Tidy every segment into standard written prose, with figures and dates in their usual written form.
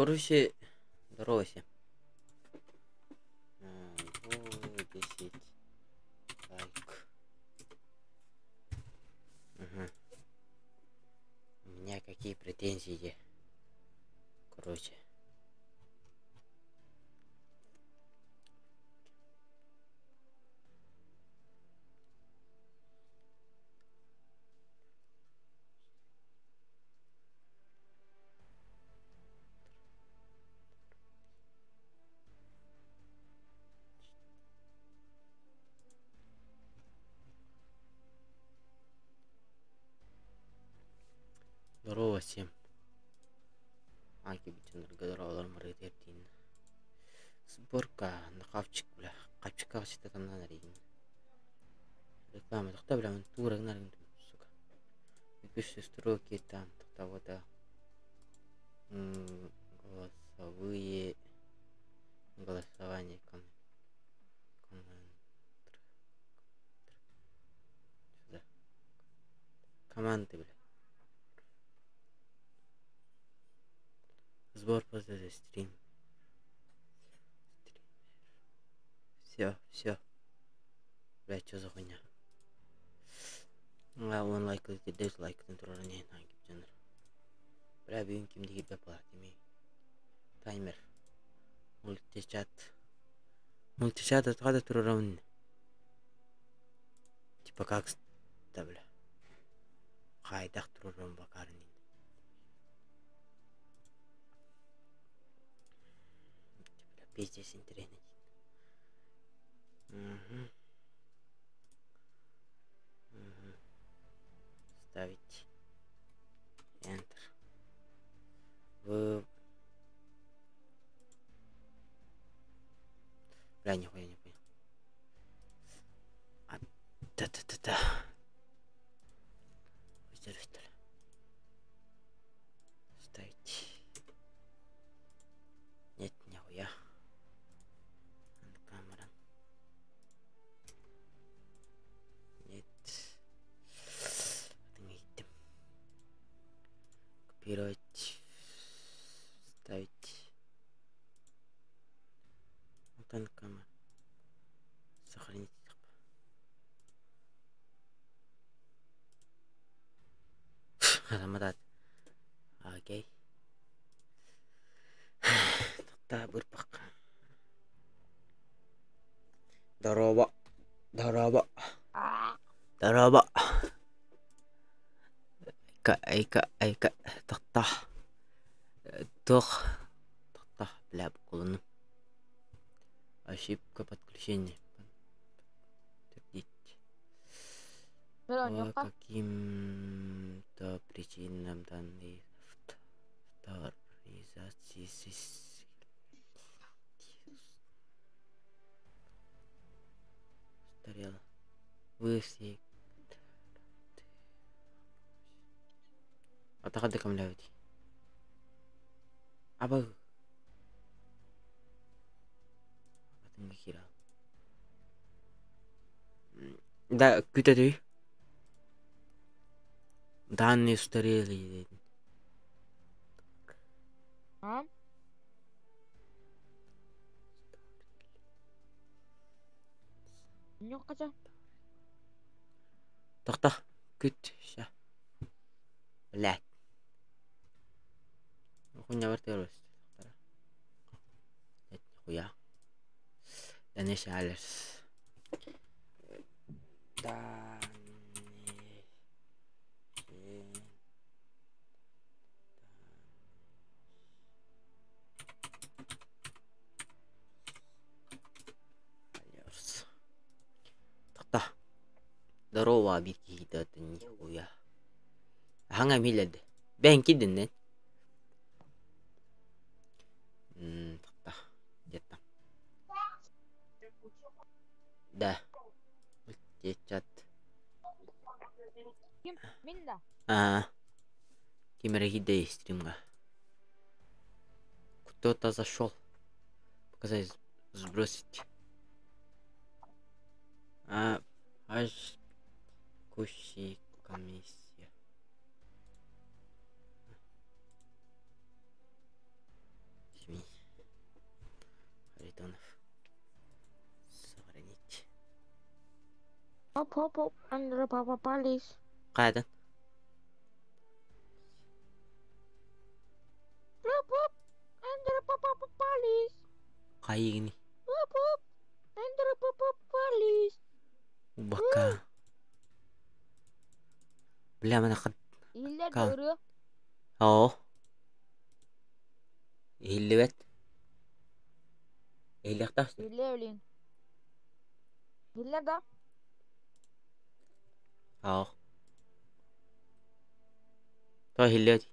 Короче, здорово всем. 10 лайк. Угу. У меня какие претензии? Короче. Здорово всем. Аки бүтүннэргэ дороолор марыытыгар тиийиннэ. Сборка хавчик бля хавчикка ситэ тамнан эрийдин. Реклама тохто бля туура гынар сука. Үгүс строки там того-то голосовые голосование ком сюда команды бля. Сбор по стрим. Все, все. Блядь, что за хуйня? А, он лайк дизлайк турар не Бля, бүгүн ким дигирбе платими. Таймер. Мультичат. Мультичат отқада турарабын. Типа как да бля. Хайдах турарам бакарнин. Бля, пиздец интернет. Угу. Угу. Ставить. Enter. В... Бля, нихуя не понял. А, та-та-та-та. Выздоровитель. Ставить. Нет, нихуя. Камера. Нет. Копировать. Ставить. Вот камера. Сохранить. Рамадан. Окей. Тоқта бұрпақ. Здорово. Здорово. Здорово. Айка, айка, айка. Тоқта. Тох. Тоқта. Бля, бұқылыным. Ошибка подключения. Подтвердить. По каким-то причинам данные авторизации устарела. Вы все... Атака камлявити. Аба. Атыңга Да, күтәдүй. Данные устарели. А? Ньоккача. Тоқта, күт, ща. Блядь. Хуйня вертелась. Нет, нихуя. Да не шалес. Да не. Тоқта. Здорово, обидки это нихуя. Хаңа миледі. Бән кидин Тоқта. Где-то. Да. Чат. Ким? Мин да. А. Кимер стримга. Кто-то зашел. Показать, сбросить. А, аж кущи комиссия. Hop hop hop Andrea Papa Palace. Хайатын? Hop hop Andrea Papa Palace. Хайыгыный? Hop hop Andrea Papa Palace. Убакка. Бля, мана Иһиллэр да ырыа. Оо. Иһиллибэт. Иһиллиэхтээх. Иһиллэр блин. Иһиллэр да? Оо. Тоҕо иһиллибэт?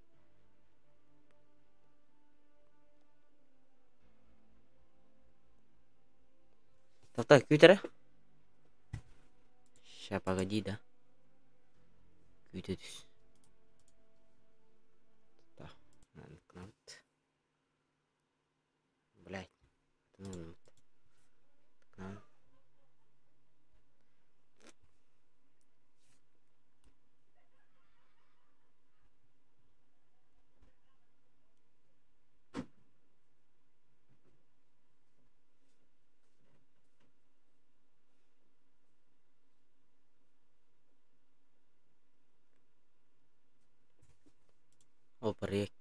Тоқта күүтэрэ? Ща, погоди, да. Күүтэ түс. Гынабыт. Блядь. Гынабыт. О, проект.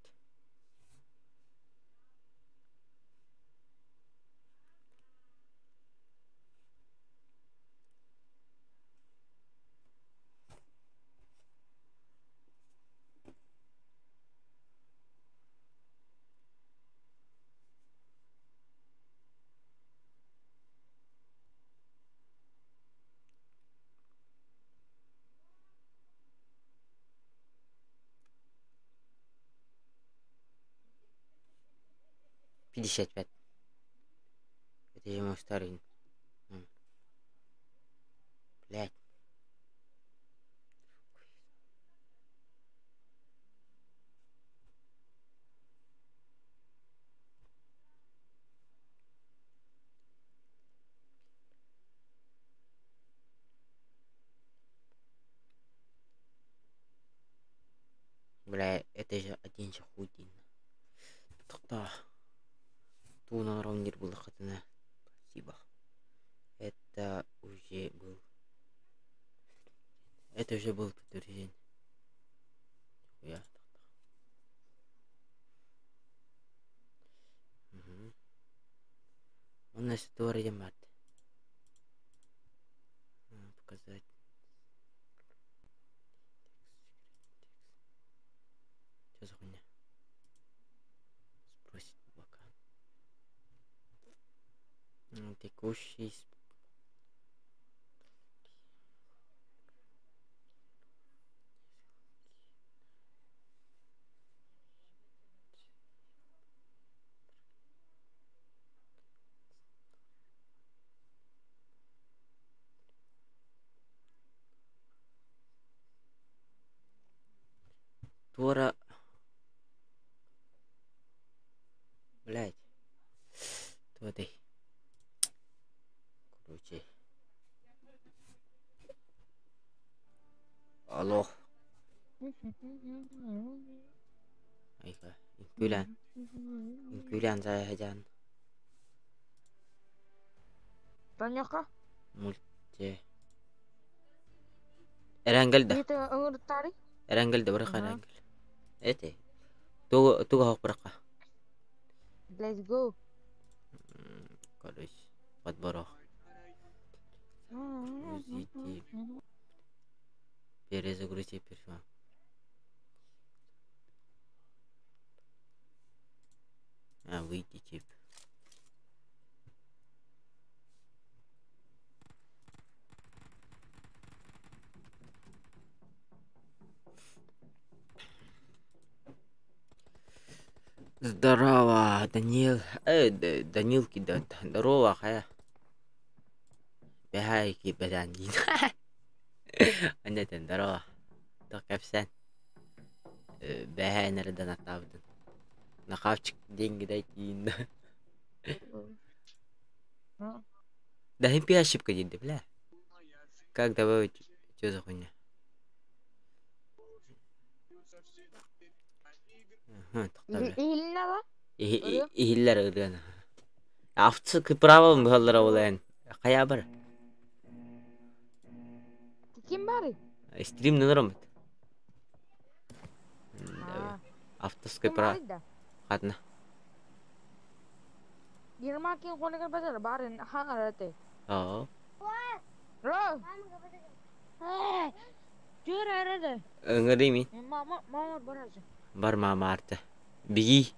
55. Это же мой старый. Блядь. Бля, это же один же хуй дин. Тоқта. Туунан ровнир булахатына. Спасибо. Это уже был. Это уже был подтверждение. Хуя. Угу. У нас мат. Показать. Что за хуйня? Спросит пока. Текущий. Тора. Блять. Туотай. Короче. Алло. Айка. Үҥкүүлээн. Үҥкүүлээн сайаһадьаан. Таняха. Мульти. Эрэнгэл да. Биите ыҥыртаары. Эрэнгэл да бырыха эрэнгэл. Эти. Тугу тугу хоох бырыха. Let's go. Короче, подборох. Грузите. Перезагрузите персонаж. А, выйти тип. Здорово, Данил. Данилки, да, здорово, хая. Бэхай бэдэн. Аннетен, здорово. Тоқ кэпсэн. Бэхай нэрден аттабытын. На хавчик деньги дайте. Да импи ошибка дейді, бля. Как добавить, что за хуйня? Ага, тоқта, бля. Иһилинэ да? Иһиллэр ырыаны. Авцы право быһаллара ол эн. Хайа бар. Ким баарый? Стрим нырымыт. Аа. Авторское Ким право. баарый да? Хатна. Ермакин конигар базар баарын хаҥарате. Аа. Ро. Жүр әрі. Ыҥырый мин. Мама, мама баражы. Бар мама арта. Беги.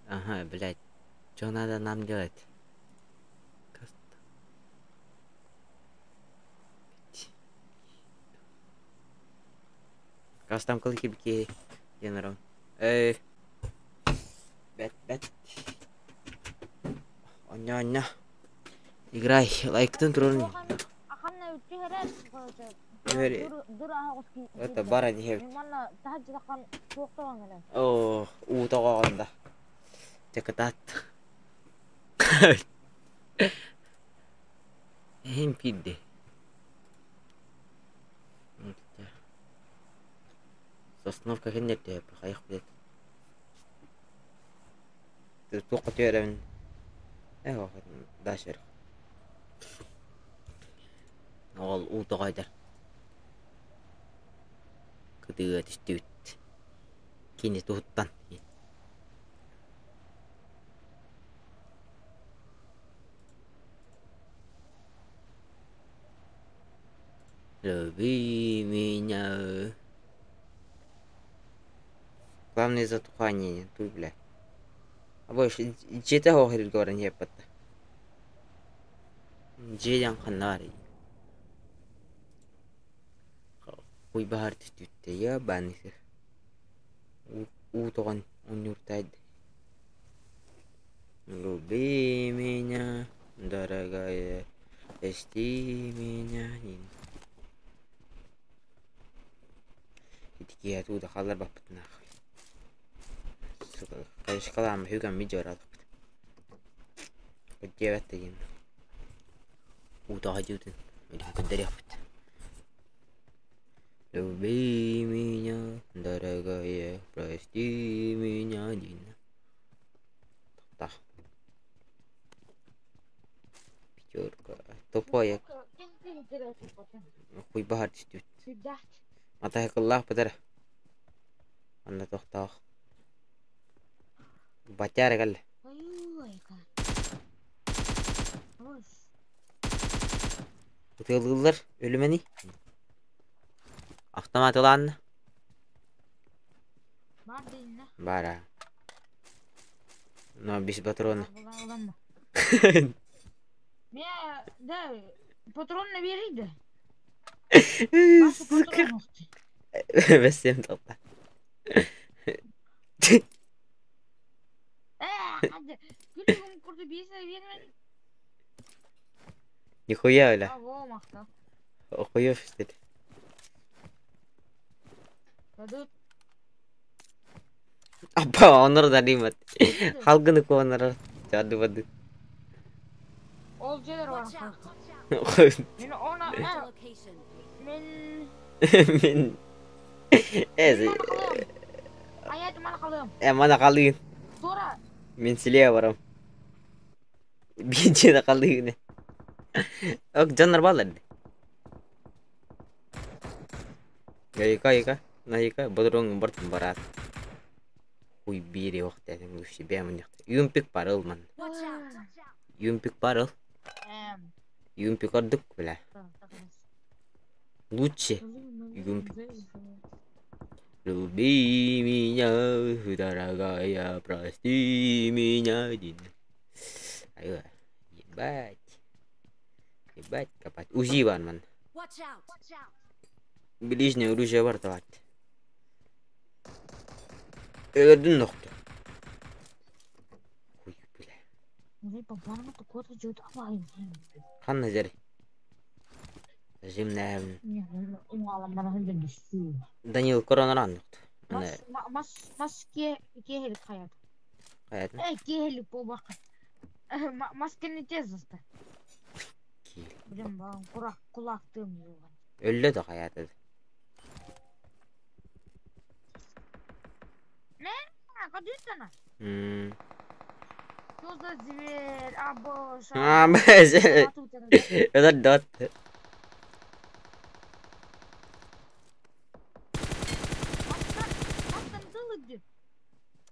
Ага, блядь. Что надо нам делать? Кастам клики бики генерал. Эй. Бэт, бэт. Оня, оня. Играй, лайктын турун. Это бара не хевт. О, уу тоҕоҕонда. Чакытаат. Эһим киирди. Сосновка кэннэрдэ хайах билет. Туохха түөрэбин. Э, дальше. Ол уу тоҕойдар. Кытыыга түстүбүт. Кини туһуттан. Люби меня. Главное затухание, тут, бля. А больше дьиэтэ оһох баран иһэппэтэ. Дьиэ ханна баарый? Хуй баһаар түстүбүттэ ебаный сыр. Уу тоҕон унньууртаайда. Люби меня, дорогая, прости меня. Ити киһи тууда халларбаппыт нахуй. Сука, хайышкалаама хүгэн видео алыппыт. Диэбэт диэн. Уу тоҕо дьиутун көрдөрүөхпүт. Люби меня, дорогая, прости меня, диэн. Тохтоо. Пятерка. Тупой хуй баһаар түстүбүт. Матаһыкыллаах бытара. Анна тохтоох. Батяра кэллэ. Ытыалыыллар өлүмэний? Автомат ылаанна? Баар Но без патрона. Да, патрон набери, да. Сука. Бэс тоқта. Күлүгүм курду биэс бермедим. Нихуя, бля. Во, махта. Охуев, что ли? Дадут. Апа, онор даримат. Халгыны куонар. Чады бады. Ол жерлер бар. Мен она мен Мен Эз. Аят мана қалым. Э, мана қалыгын. Тура. Мен силе барам. Бинче қалыгын. Ок, дьоннор бааллар. Яйка, яйка. Найка, бодрон бартын барат. Хуй бири вақт әтем үші бәмін яқты. Юмпик барыл ман. Юмпик барыл. Юмпик ордук, бля. Лучше. Юмпик. Люби меня, дорогая, прости меня. Айва. Ебать. Ебать, копать. УЗИ бар ман. Ближнее оружие бар давать. Өлөрдүн нохту. Хуй, бля. Ханна жери. Жимнәм. Данил коронаран нохту. Мас мас ке кехелик хаят. Хаят. Э, кехелик бо бак. Мас кенне тез заста. Билем ба, курак кулактым юган. Өллө да хаят. Не, кадыттана. Мм. Что за зверь? А, боже, А, а, боже. а тут это. Это дот.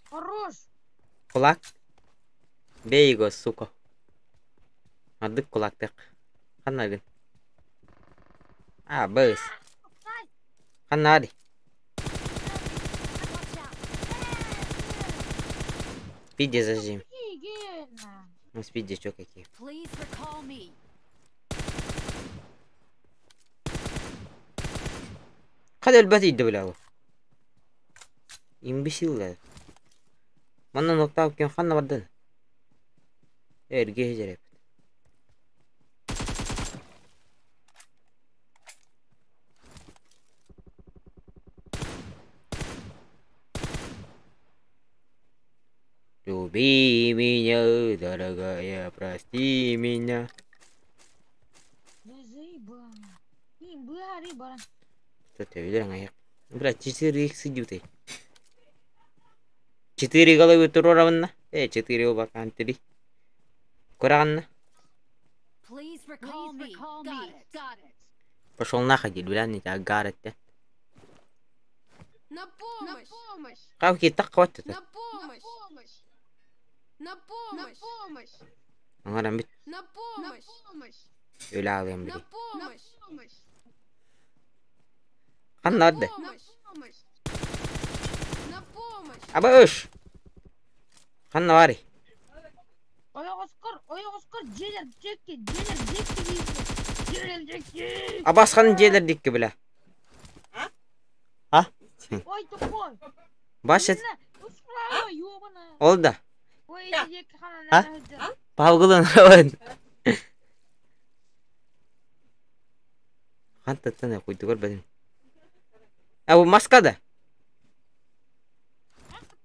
Хорош. Кулак. Бей его, сука. Ардык кулактык. Ханнагын. А, быс. Ханнари. Пиди зажим. Ну, спиди, чё какие. Хад өлбөт ийди бля. Имбесил. Манна ноктау кем ханна бардын. Эрге жереп. Люби меня, дорогая, прости меня. Что ты видел? Бля, 4 х идут. 4 головы туруравна. 4 оба кантри. Куранна. Пошел нахуй, бля, не тебя гарет. На помощь! На помощь! Как так хватит? На помощь! На помощь! На помощь! Аңаран бит. На помощь! Өлө алыам На били. помощь! Ханна отда. На помощь! Абыш! Ханна вари. Ойоҕоскор, ойоҕоскор дьиэлэр дьиэкки, дьиэлэр дьиэкки дьиэлэр дьиэкки. Абасхан дьиэлэр дикки бля. А? Ой, тупой. Башет. Справа, ёбаная. Ол да. Ой, дьиэкки ханна А? Павгылын раван. Хан таттан куйду көрбөдүм. А бу маскада.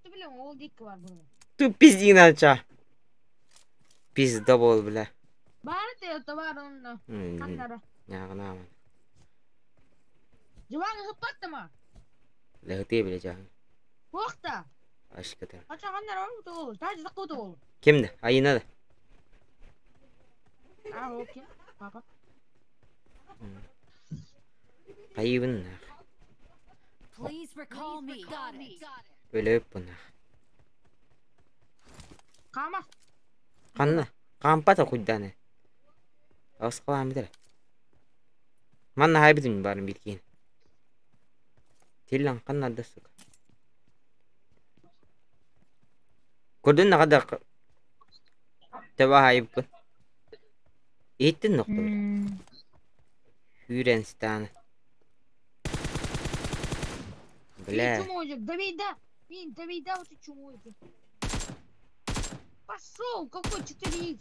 Билем, ол дьиэкки бар бұл. Ту пиздин ача. Пизда бол бля. Бары те бар онно. Ханнара. Нягына. Жыбаң ыппаттыма? Лехти бля жа. Уақта. Ашката. Ача ханнара бар ол. Тажы қуды ол. Кимди? Айына да. А, окей. Папа. Кайыбын. Өлөп буна. Кама. Канна. Кампата куйданы. Ас калам битер. Манна хайбитим барын биркин. Тиллан канна да сука. Көрдүн нагада Теба хайбын. Иттин нокто бля. Хүрен станы. Бля. Чумозик, давей да. Мин, давей да, вот ты чумозик. Пошел, какой 4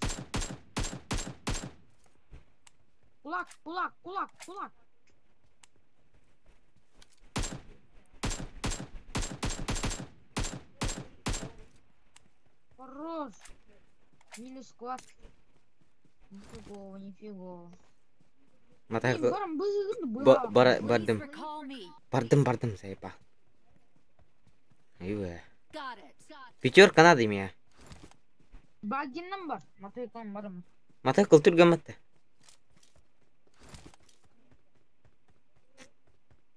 Кулак, кулак, кулак, кулак. Хорош. Минус класс. Нифигово, нифигово. Матай Барам быгын бардым. Бардым, бардым сайпа. Айва. Пятерка надо меня. Багиннан бар. Матай кон барым. Матай кылтыр гаматта.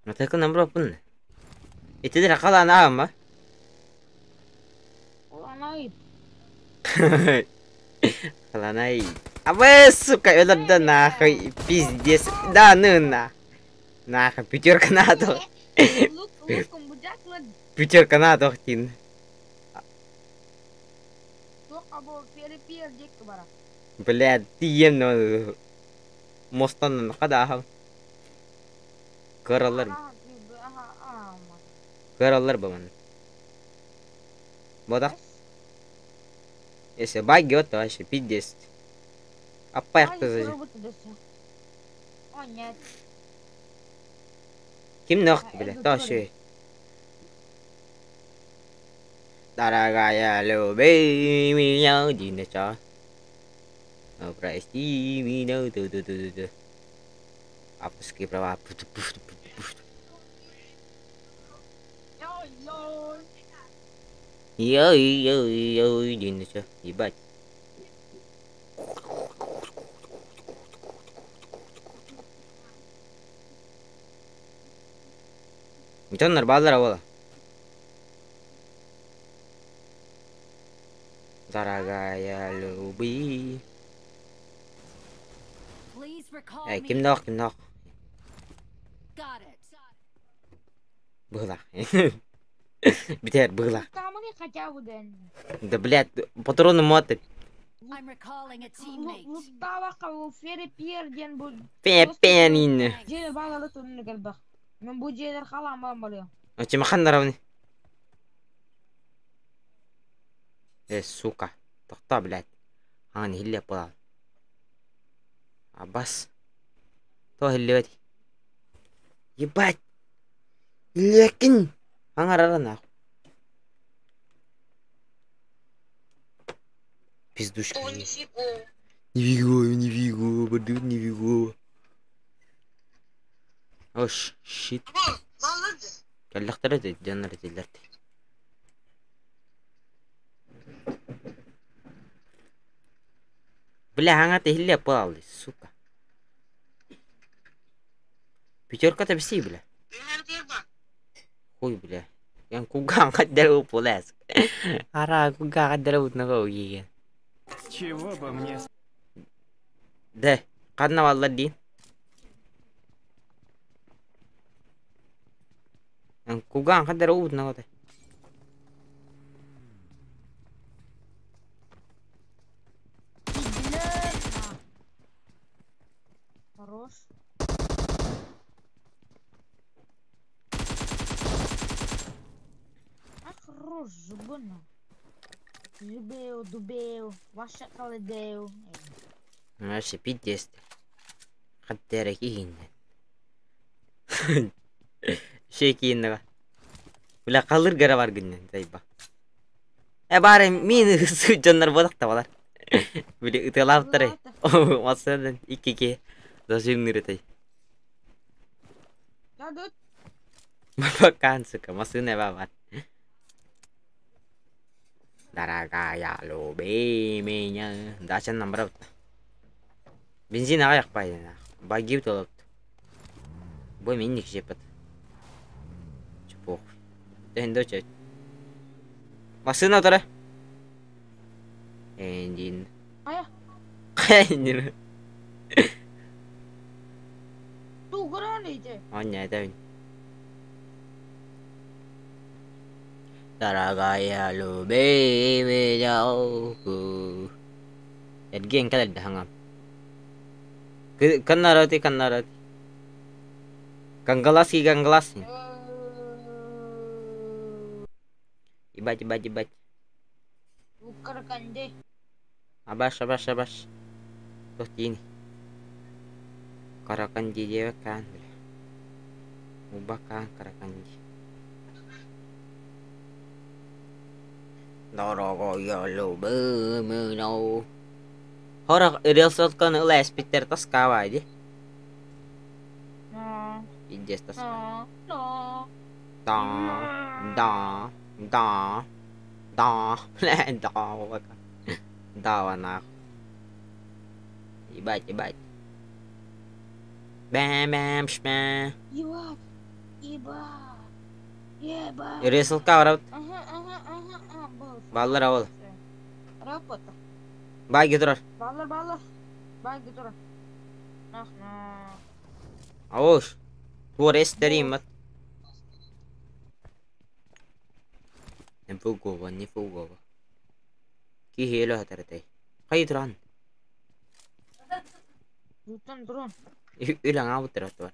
Матай кыл намбро пун. Итидер кала ама. Оланай. Халанай. А вы, сука, это да нахуй, пиздец. Да ну на. Нахуй, пятерка надо. Пятерка надо, тин. Бля, тиен но. Мостан када. Көралар. Көралар баман. Бодак. Если баги вот вообще пиздец. Аппаяқты зажи. Ким нахты, бля, таши. Дорогая, люби меня, Диноча. Ну, прости меня, ту-ту-ту-ту. Авторские права. Йой-йой-йой, Диноча, ебать. Дьоннор бааллара буола. Дорогая люби. Э, кимнээх кимнээх? Быһылаах. Бүтэр быһылаах. Таманы хотя бы дэн. Да, блядь, патроны маты. Луттаабакка бу Ферри Пьер диэн бу Пе-пенин. дьиэ баалары төннө кэлбэх. Мен бу дьиэлэр халаан баран барыам. Очимахан наравны. Э, сука. Тохто, блядь. Хаҥан иһиллиэх буолаҕын. Абас. Тоҕо иһиллибэт? Ебать! Илиэккин! Хаҥарара нахуй. Пиздушка. О, нифига. Нифига, нифига, бардык нифига. О, щит. Молодец. Кэллэхтэрэ дии, дьоннор этиллэр дии. Бля, хаҥата иһиллиэ буолаллый, сука. Пятерка тэбисий, бля. Хуй, бля. Эн кулгаан хаддара упулээс. Ара кулгаан хаддара утнаға уйиген. С чего бы мне Да, ханна баллар дии. Эн кулгаан хаддара утнаға. Хорош. А хорош, зубына. Зубею, дубею, ваша каледею. Вообще пиздец. Хаддара киһиннэ. Шей кииннэҕэ. Бля, халыр гара бар гыннан тайба. Э баары мин дьоннор буолахта балар. Били ытыалаабыттар Массыынан икки киһи зажимныыр этэй. Да, да. Бакан, сука, массыына бар. Дорогая, люби меня. Дачаннан барабыт. Бензин аҕыйах баайына. Багибит олобут. Бу минник жепет. Чепох. Тэһин доча. Массыына утары. Эндин. Ая. Эндин. Тугуран иде. Аня, это Дорогая, люби меня. Эргиэн кэлэр да хаҥам. Каннарати, каннарати. Кангаласки, кангаласки. Ебать, ебать, ебать. Укарканде. Абаш, абаш, абаш. Тохтини. Караканди диэбэккаан бля. Убакаан караканди. Дорогая, люби меня. Хорох ырыал ыла эспиттэр таскаабаа дии. Но. Пиздец таска. Но. Но. Да, да, да, да, бля, да, убака. Да, нахуй. Ебать, ебать. Бэм-бэм, шмэ. Ебать. Ебать. Ебать. Ырыасылка барабыт. Ага, ага, ага, ага, был. Баллар ауыл. Работа. Байги турар. Баллар, баллар. Байги турар. Нах, на. Ауш. Туор эстерим бат. Нефугова, нефугова. Киһи өлө хатаратай. Кай туран. Юттан дрон. Үлэҥ аабыттар бар.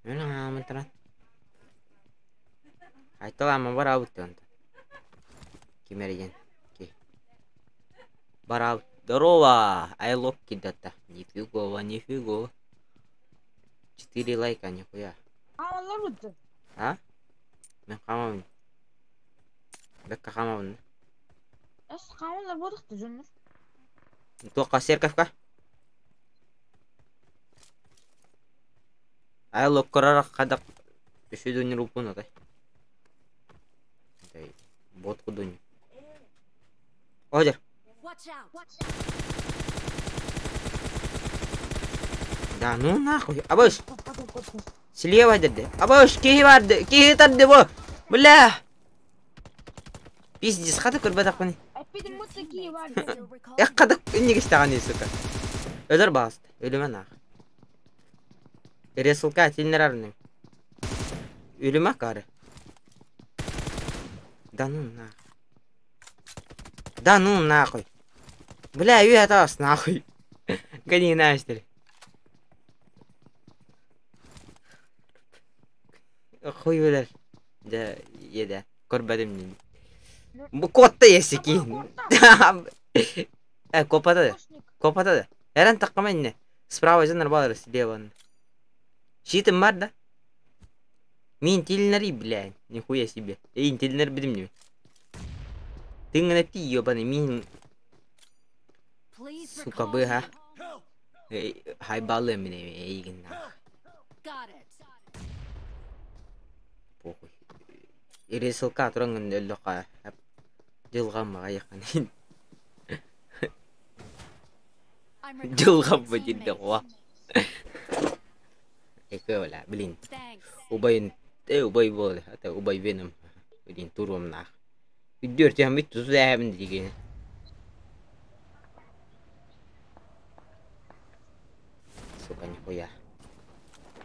Үлэҥ аабыттар. Айталаама бар аабыттар. Кимереген. Ки. Бар Здорово! Ай локки дата. Нифигово, нифигово. 4 лайка, нихуя. Хааллар бутты. А? Мен хамабын. Бекка хамабын. Эс хааллар бодукты жоннор. Туохха церковка? Ай локкорар хадак үсүдүн рупун атай. Дай бот кудун. Ожер. Watch out! Да ну нахуй. Абыш. Слева деді. Абаш, киһи барды, киһи тарды бу. Бля. Пиздец, хата көрбөтөхпүн. Эппитим мутта кии барды. Эх, хата инники истэҕин сука. Өлөр баҕаста, өлүмэ наах. Ресылка тилнер арным. Өлүмэ кары. Да ну нахуй. Да ну нахуй. Бля, үйэ нахуй. Гони настер. Хуй билэр. Дьэ, иэдэ, көрбөтүм дии. Бу куотта есики. Э, копата да. Копата да. Эрэн таххама инне. Справа дьоннор баалар слева. Щитым бар да? Мин тилинэри, блядь. Нихуя себе. Эй, тилинэр бидим не. Тыҥҥына ти ёбаный мин сука быһа. Хайбалыам мин эйигин нах. Похуй. Ресылка тураҥҥын өллөххө дьылҕам аҕайаххын. Дьылҕам бу ва. Экөө блин. Убайын убай буол, ата убай веном. Блин, туруом нах. Үддүөр түһэн бүт туту ээбин диигин. Сука, нихуя.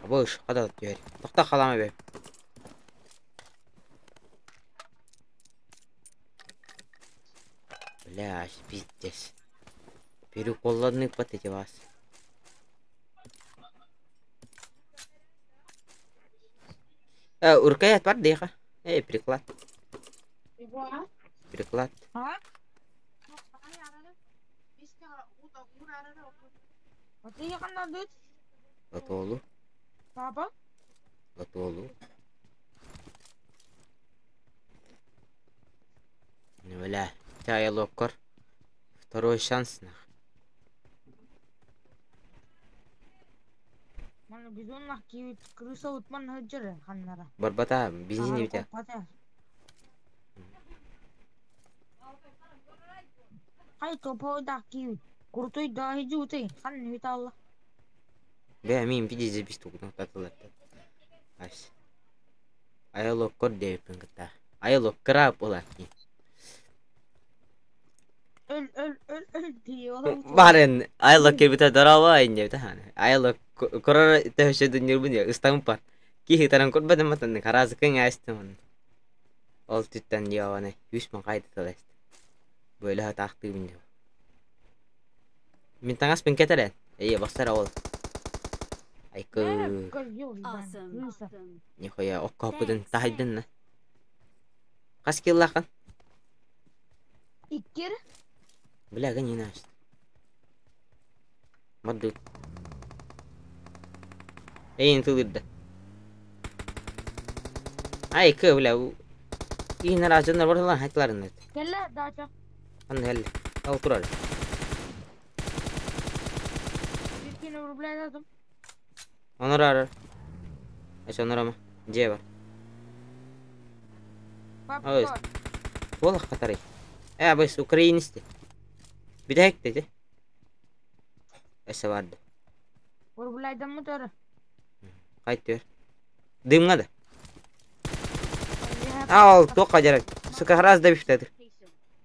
Абыш, хада түһэр. Тохта халама бе. Бля, пиздец. Переколладный под эти вас. Уркаят бар дейха. Эй, приклад. Приклад. А? Латолу. Папа? Латолу. Ну, бля, чай локкор. Второй шанс нах. Маны бизоннах киит крыса утман хыджыр ханнара. Барбата, бензин бите. Хай топойдах киит. Крутой да хижуты хан виталла. Бля, мин пиздец бистук ну татылар. Ась. Айылок кор дейпин кыта. Айылок краб ола. Öl öl öl öl diyor. Барын айылок кебите дарава инне тахан. Айылок корор төшө дүнүр буне ыстампар. Кихи таран корбадым матан каразы кын астымын. Ол түттен яваны үс мың кайда таласт. Бөлө хатакты бин. Мин таңас пин кетерен. Эй, басар ол. Айкы. Нихуя окко хопудун тахайдын на. Кас киллахан. Иккер. Бля, гони наш. Мадды. Эй, не тылырда. Ай, кы, бля. Иин разындар бар хайтыларын. Келле дача. Анда хелле. Ал турар. Бикини рубля дадым. Онор арар. Эс онор Же бар. Ой. Болах катарай. Э, абыс украинисти. Бидек деди. Эсе барды. Рубляйдан mı törü? Кайт бер. Дымга да. Ал, тоққа жарай. Сука, раз да бифтеді.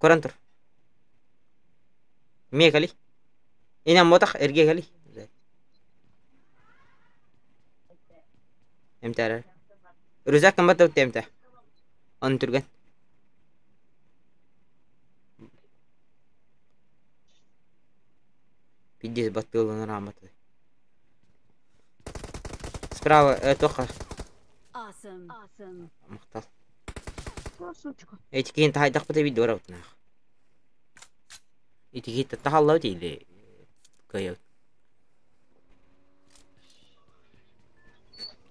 Көрін тұр. Ме кали. Инам ботақ, эрге кали. Эмтәрер. Рюкзак кым бата өтті эмтә. Оны түрген. Пиздец, баттылын раматы. Справа, тоқа. Мақтал. Сучка. Эти кейін тахайдақ бата видео барабыт нах. Ити кейін тахаллау дейді. Кайып.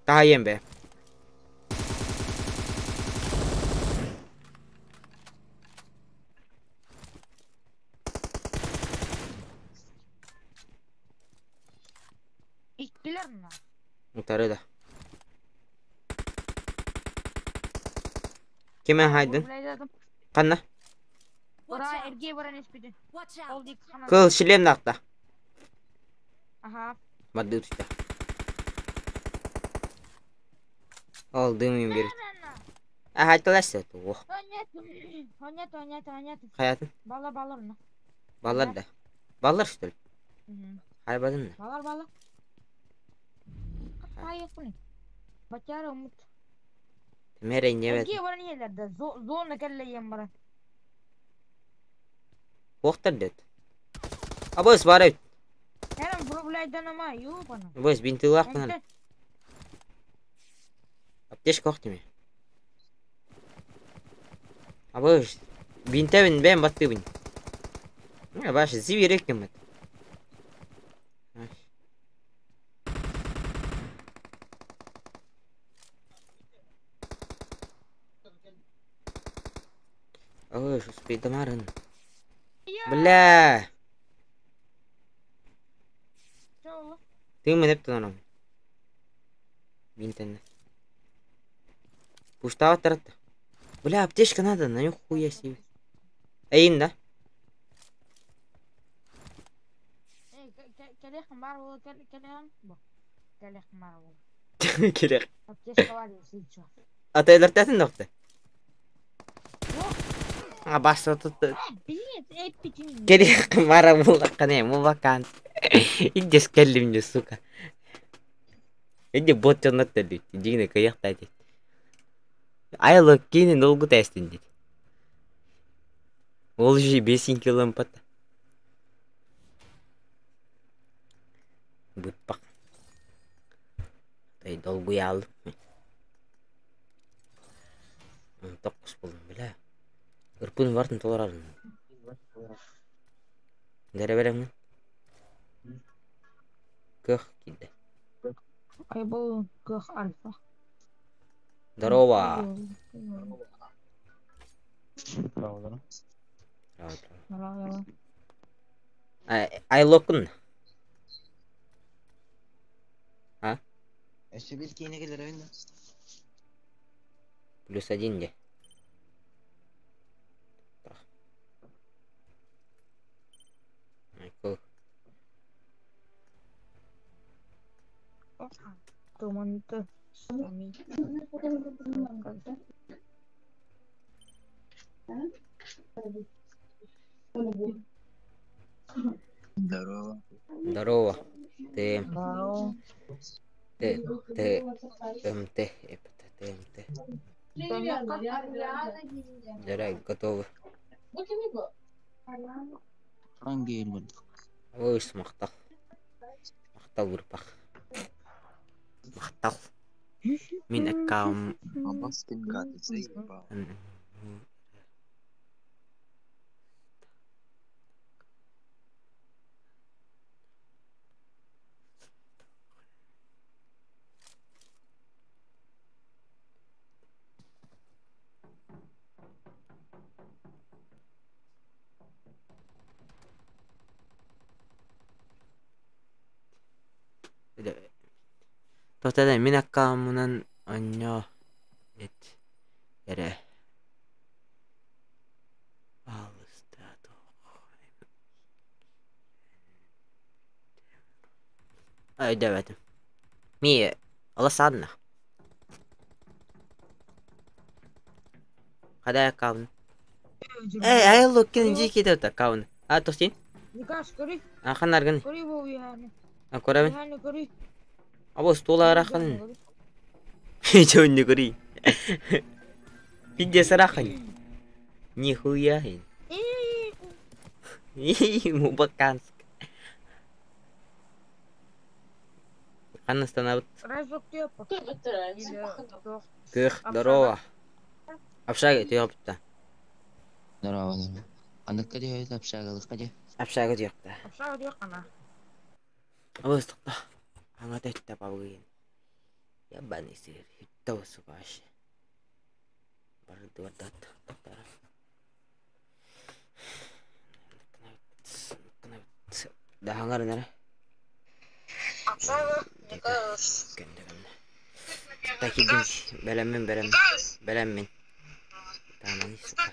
Тахайем бе. İkkiler mi? Утары да. Кемен хайдын? Рубляйдадым. Қанна? Ора эрге баран эспиди. Ол дик хана. Кыл шлем нақта. Аха. Мадды тұста. Ол дым берет. А айтыласса туох. Нет, нет, нет. Хаятын. Бала балар на. Балар да. Балар что ли? Хайбадын. Балар балар. Хайыкпын. Батяра умут. Мере не Эргие баран иһэллэр да зона кэллэйэн баран. Уохтар дет. Абыс бар эбит. Эрэн врубляйданама, ёбана. Абыс бинтылаах кынан. Аптечка ох тиме. Абыс бинтебин бэм баттыбын. Баш зиверек кеммет. Ой, успейдамарын. Бля. Ты мен эптен Бинтен. Пуштава таратта. Бля, аптечка надо, на нихуя себе. Эйин, да? Керек. Атайлар тәтін доқты. А баса тут. Керек мара булаккан мубакан. Иди скелли мне, сука. Иди бот жоннот деді. Дигне кыякта дейт. Айлы кейин долгу тестин дейт. Ол же бесин килом пат. Бутпак. Тай долгу ялдым. Токкус болдум, бля. Ырпын бартын толорарын. Дере беремин. Кых киде. Ай был кых альфа. Здорово. Здорово. Ай локун. А? Плюс один где? Здорово. Здорово. Ты. Здорово. Т, Т, М, Т, Э, П, Т, М, Т. Дорог, готовы. Ангел. Ой, мақтал. Мақтал ұрпақ. Мақтал. Мин аккаунт. Абаскин гад, заебал. Тоқтада мин аккаунтынан онньо эт эре. Алыста Ай, давайте. Ми, аласадна. Хада аккаунт. Эй, ай лукин жики деп аккаунт. А, тостин? Никаш, көрі. А, ханаргын. Көрі бұл яны. А, көрәбін. Яны көрі. Або стол арахын. Чё не көрі. Пиздец арахын. Нихуя. Мубаканск. Ханна Разок тепа. Кых, здорово. Общага, ты ёпта. Здорово, здорово. Андыкка де общагалыкка де. Общага ёпта. Общага диэк ана. Або тохта. Аңа тәттә пабыгын. Ябаны сир. Хиттау субаш. Барды вардат. Тохтара. Дахаңар нара. Кэнде кэнде. Такидин бэлэммин бэлэм. Бэлэммин. Тамани сука.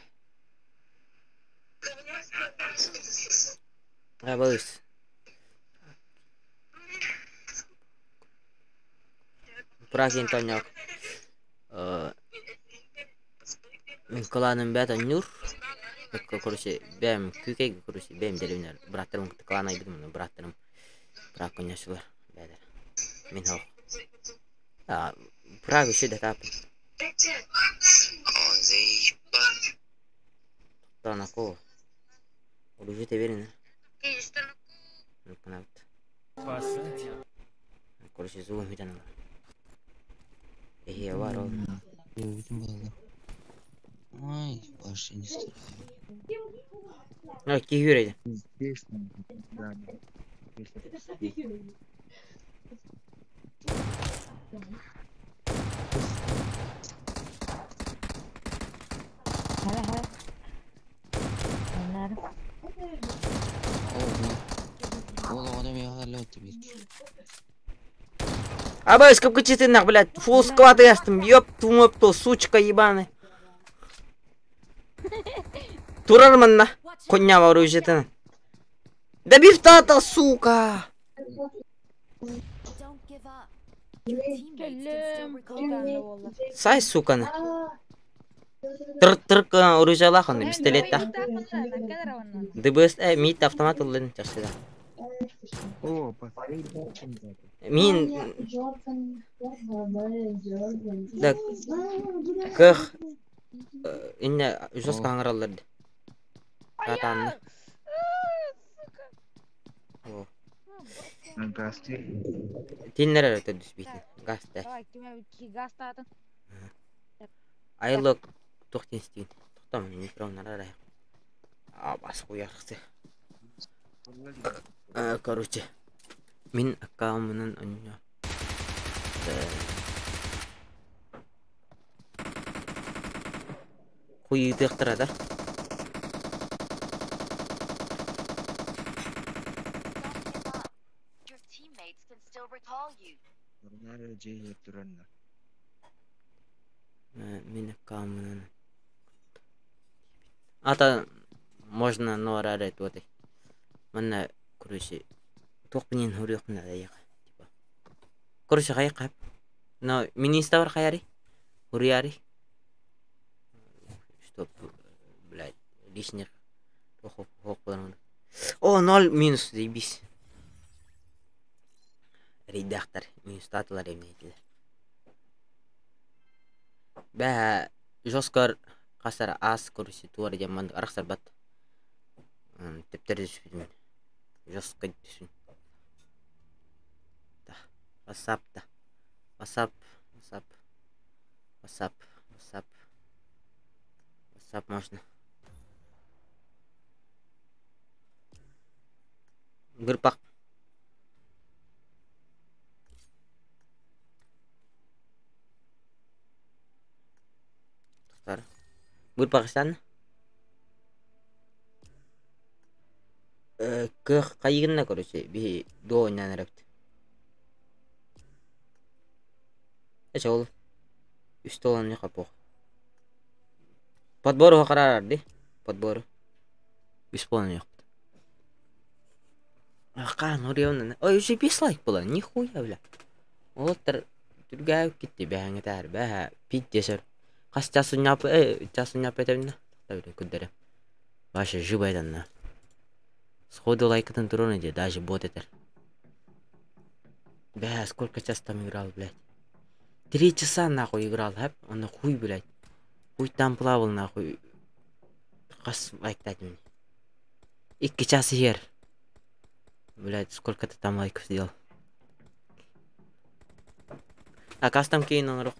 Абыс. Пракин тоняк. Мин кылааным бэт онньуур. Короче, бэйэм күүкэйгэ короче бэйэм дэриэбинэ бырааттарым кытта кылаан айбытым уонна бырааттарым быраакка онньооччулар бэйэлэр. Мин суох. Праг еще да этап. О, заебать. Тонако. Оружие теперь, Спасать. Короче, зубом хитанала. Эхе, бар ол. Ой, вообще не стреляю. Ой, киһи Здесь, да. Хара хара. Аннары. Ого. Ол оҕото миэхэ өлө бит. Абай, сколько ты нах, блядь, фул склад ястым, ёб твою сучка ебаная. Турар манна, коня оружие Добив тата, сука! Don't give up. Your teammates can still Кэллим. recall you. Кылгаанна буолла. Сай, сука. На. Тыр-тыр оружиялаах онно пистолеттаах. ДБС миит автомат ыллын чахчыда. О, последний. Мин да кых инне жестко аңыраллар. Татанны. О, Гасты. тиннер эрэ түспүтүн. Гаста. Давай, киме ки газ таатын. Айлык туох тинстиин. Токтом микрофон арай. А бас хуярсы. Короче, мин аккаунтунан онно. Хуйдыктыра да. Don't give up. Your teammates can still recall you. Мин аккаунтунан. Ата можно нора туотай. Манна короче туох бинин хуруйахпын аайах. Типа. Короче хайа. Но министр хаяри. Хуруяри. Чтоб, блядь, лишних О, ноль минус, заебись. Редактор, минус татылар эмнейтилер. Бә, жоскар қасар ас короче туар жаман арахсар бат. Тептер түспүтүм. Жестко түсүн. Да. WhatsApp да. WhatsApp, WhatsApp. WhatsApp, WhatsApp. WhatsApp можно. Гырпак. Тоқтар. Гырпак Кых кайыгынна короче би до ойнан эрепт. Эче ол үс толан капох. Подбору карар ди. Подбору. Үс полон yok. Ака, ну Ой, уже 5 лайк было, нихуя, бля. Олоттар түргәп китти бәһәңе тәр, бәһә пит десер. Кас часын яп, часын яп этебинне. Тактар күддәре. Ваше жибайдан. Сходу лайкатын турон иди, даже бот этер. Бля, сколько час там играл, блядь. 3 часа нахуй играл, хэп? Он хуй, блядь. Хуй там плавал, нахуй. Хас лайктать мне. 2 час ер. Блядь, сколько ты там лайков сделал? А кастом кейн он рух.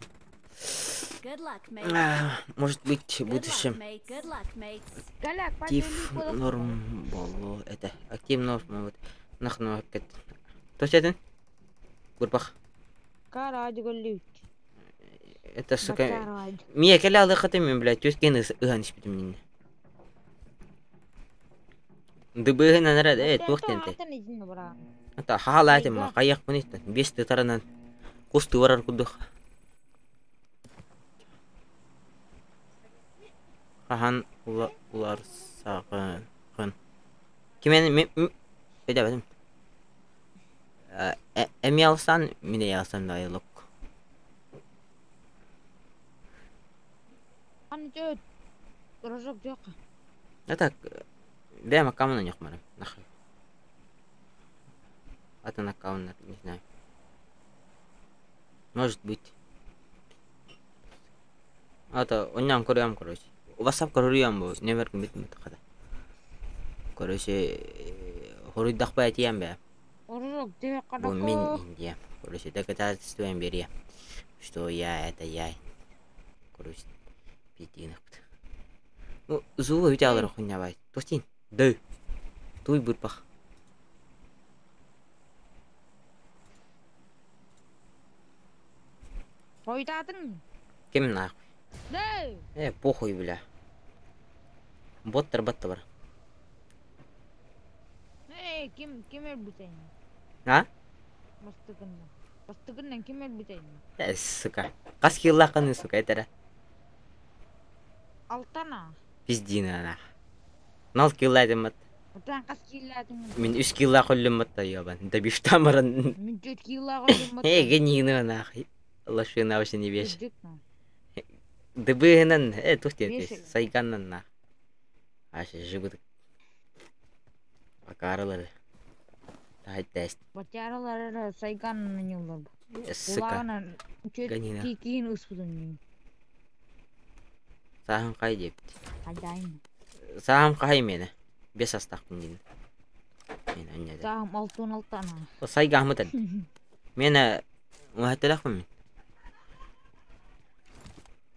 Good luck, mates. Может быть, в Good luck, будущем. mate. Good luck, mates. Галяк, Актив норм болу. Это актив норм вот. Нахну хаккет. То есть это? Гурбах. Карадь голлют. Это, сука. Мия келе алды хатым, блядь, төскен ыган ишпитим мине. Дыбыгын анара, туох тенте. Ата хаала этим, каяк бунит, бес таранан кус тыварар кудух. Хахан ула улар сагын. Кимен ми бедебедим. Эми алсан, мине алсан да лок. Аны жөт. Рожок диэххэ. А так, бэйэм аккаунтун ньохмарым, нахуй. Атын аккауннар, не знаю. Может быть. А то онньоон көрүөм короче. WhatsApp көрүөм бу нөмер ким хата. Короче, хоруйдахпа этиэм бээ. Рожок диэххэ Бу мин дакоо. Индия. Короче, доказательство берия, что я это я. Короче, пиздинахпыт. Ну, зуба үтэ хуйня бай. Тостин. Дö. Туй бырпах. Хойдаатыҥ. Ким нахуй? Дөө. Похуй, бля. Боттар батта бар. Ээ, ким ким өлбүтэй? А? Бастыгынна. Бастыгыннан ким өлбүтэй? Сука. Хас киллааххыный, сука, этэрэ. Алтана. Пиздина нах. Нол киллаатым бат. Отан хас киилээтиҥ? Мин үс киллаах өллүм батта ёбан. Добивтан баран. Мин 4 киилээх өллүм Э, баттан. генийны нахуй. Лошина вообще не веш. Кырдьык на. Дыбыһынан, тух Биэс диэн сайганнан нах. Аше жыбыт. Акарылар. Тахайттаст. Батяралар сайган ньыллар. Сука. Кулаҕынан 4 Ганина. киин ыспытын. Сааһын хай диэбит. Хайдайын. Сааһым хай миэнэ. Бес астахпын диин. Мен анньада. Сааһым 66-на. Сайгаамытан. Миэнэ уһатталаахпын мин.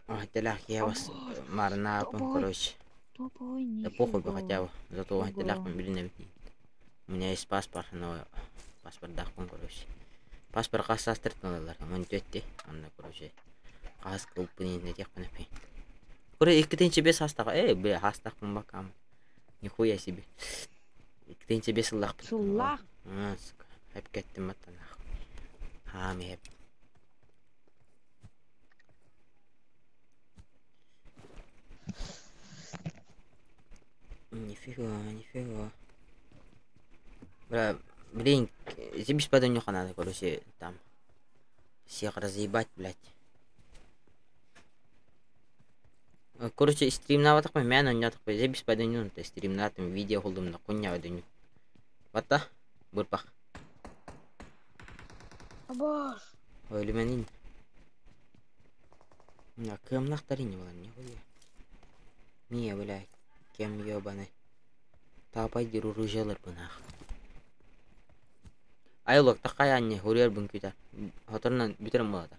Уһатталаах киһи бас марнаапын, Тобой. короче. Тобой Да похуй бы нифига. хотя бы. Зато уһатталаахпын Ого. билинэбит. У меня есть паспорт, но паспордаахпын, короче. Паспорт хас саастыртын ылаллар. 14 Онно, короче, хас кылпын иһин этиэхпин эппин. Короче, 2005 саастаах. Бля, хаастаахпын бакам. Нихуя себе. 2005 сыллаахпын. Сыллаах. А, сука. Хэп кеттим баттан. Хаами хэп. Нифига, нифига. Бля, блин, тебе подумать надо, короче, там. Всех разъебать, блядь. Короче, стримнаватах мен оннятах зебис паденюн, то стримнатым видео холдум на куня паденю. Вата, бурпах. Абаш. Өлүменин. На кымнахтарини была, нихуя. Мия, бля, кем ёбаный. Тапай диру ружалар бунах. Айлок такай анне хурьер бүнкүтэ. Хоторунан бүтерем болата.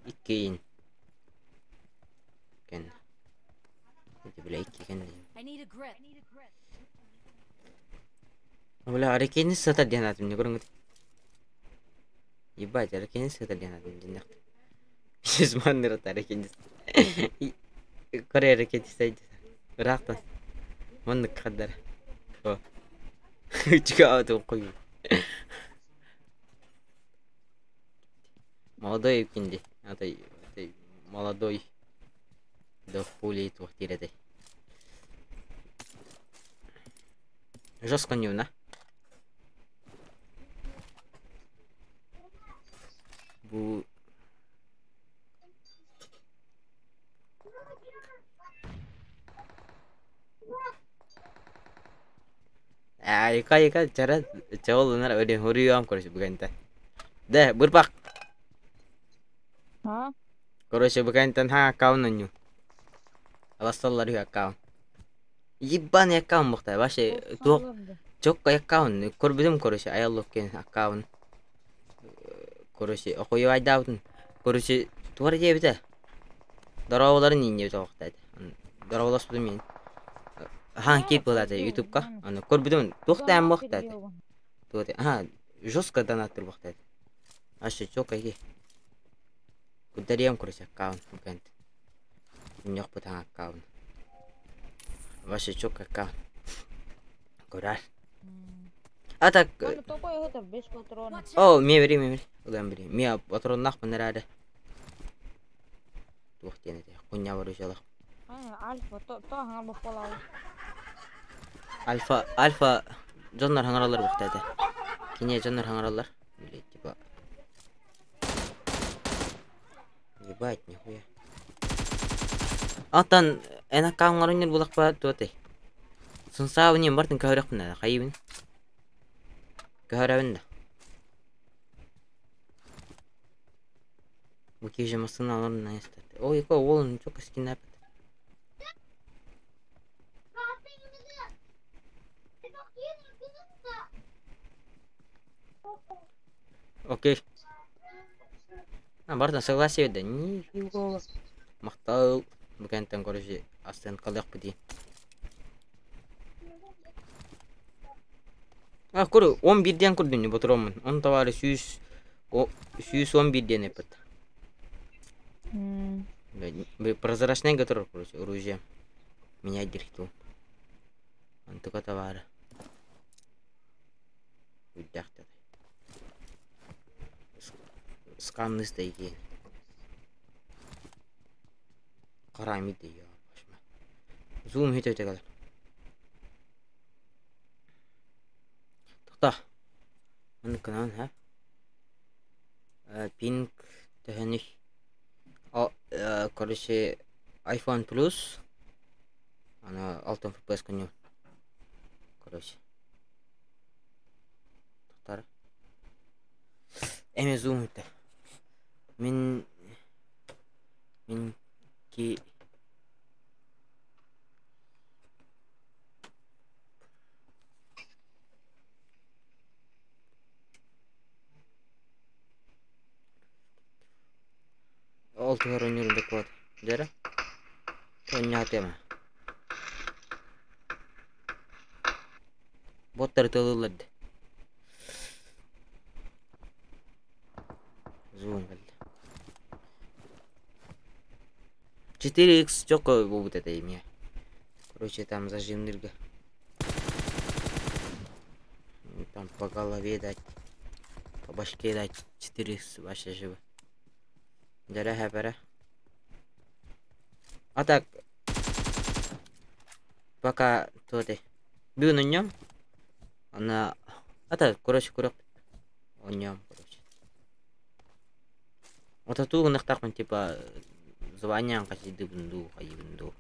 Иккейин. Кен. Эти, бля, икки кен. I need a grip. Бля, арекени сатар диэн атым не көрүҥүт. Ебать, арекени сатар диэн атым диннах. Жүз арекени. Көрө арекени сайды. Ыраахтан. Маннык хаддар. О. Чуга кой. Молодой кинди. Атай, атай, молодой. Да хули туох тирэтэй. Жестко не на. Бу Ика ика чара чавол нар өдө хориям короче бүгэнтэ. Да, бурпак. А? Короче, бүгэнтэн ха аккаунт ню. Аласталлар ю аккаунт. Ебаный аккаунт бухта. Вообще туох чокко аккаунт көрбүтүм короче аяллок кен аккаунт. Короче, охуй айдаутун. Короче, туар диэбитэ. Дорооларын инне тоохтайт. Дороолоспутум мен. Хан кип булата ютубка. Аны көрбүтүм туохтаан бухтайт. Туоте. Аха, жестко донаттыр бухтайт. Ашы чокко ки. Кудариям короче аккаунт бүгэнт. Ньох бутан аккаунт. Вообще чокко аккаунт. Көрөр. А так, Аны топой өтөр 5 патрон. Watch out. О, мие бери, мие бери. Улан бери. Мие патроннах бунарады. Туох диэн этэ. Кунья бар ужалах. Альфа то то хаңар бопполау. Альфа, альфа дьоннор хаҥараллар бухтаата. Кине дьоннор хаҥараллар. Блять, типа. Ебать, нихуя. Оттон эн аккаунҥар оонньуур буоллахпына туотай? Сунсаабын бартын көһөрөхпүн наада хайыыбын? Көһөрөбүн да. Бу киһи массыына олорон истэ. Ой, яко уол ничего скинапит. Окей. А, барытын согласие да нифига. Махтал. Бу кэнтэн короче оценкалыахпыт дии. А, кур, 11 диэн курдунню ботуроммун. Он товары 111 диэн эппит. Прозрачный готов, короче, оружие. Менять директиву. Онтука товары. Үрдэхтэр. Сканны стейки. Карами дейо. Зум хит өтө кэлэр. Тохто. Маннык гынан ха. Пинг төһөнүй? Короче, iPhone Plus. Аны 6 FPS күнү. Короче. Тохтар. Эми зум үтэ. Мин мин ки Ол туһар ойнуурун докуот. Дьэрэ. Онньаатыама. Боттары тылыллар да. Зум кэллэ. 4x чокко буолбут этэ эмиэ. Короче, там зажимнырга. Там по голове дать, по башке дать 4x вообще живо. Дьэрэ хэпэрэ. А так пока туоты. Бүгүн онньом. Ана а так короче көрөх онньом короче. Ототуу гыныахтаахпын типа званиям хасидыбын дуу хайыбын дуу.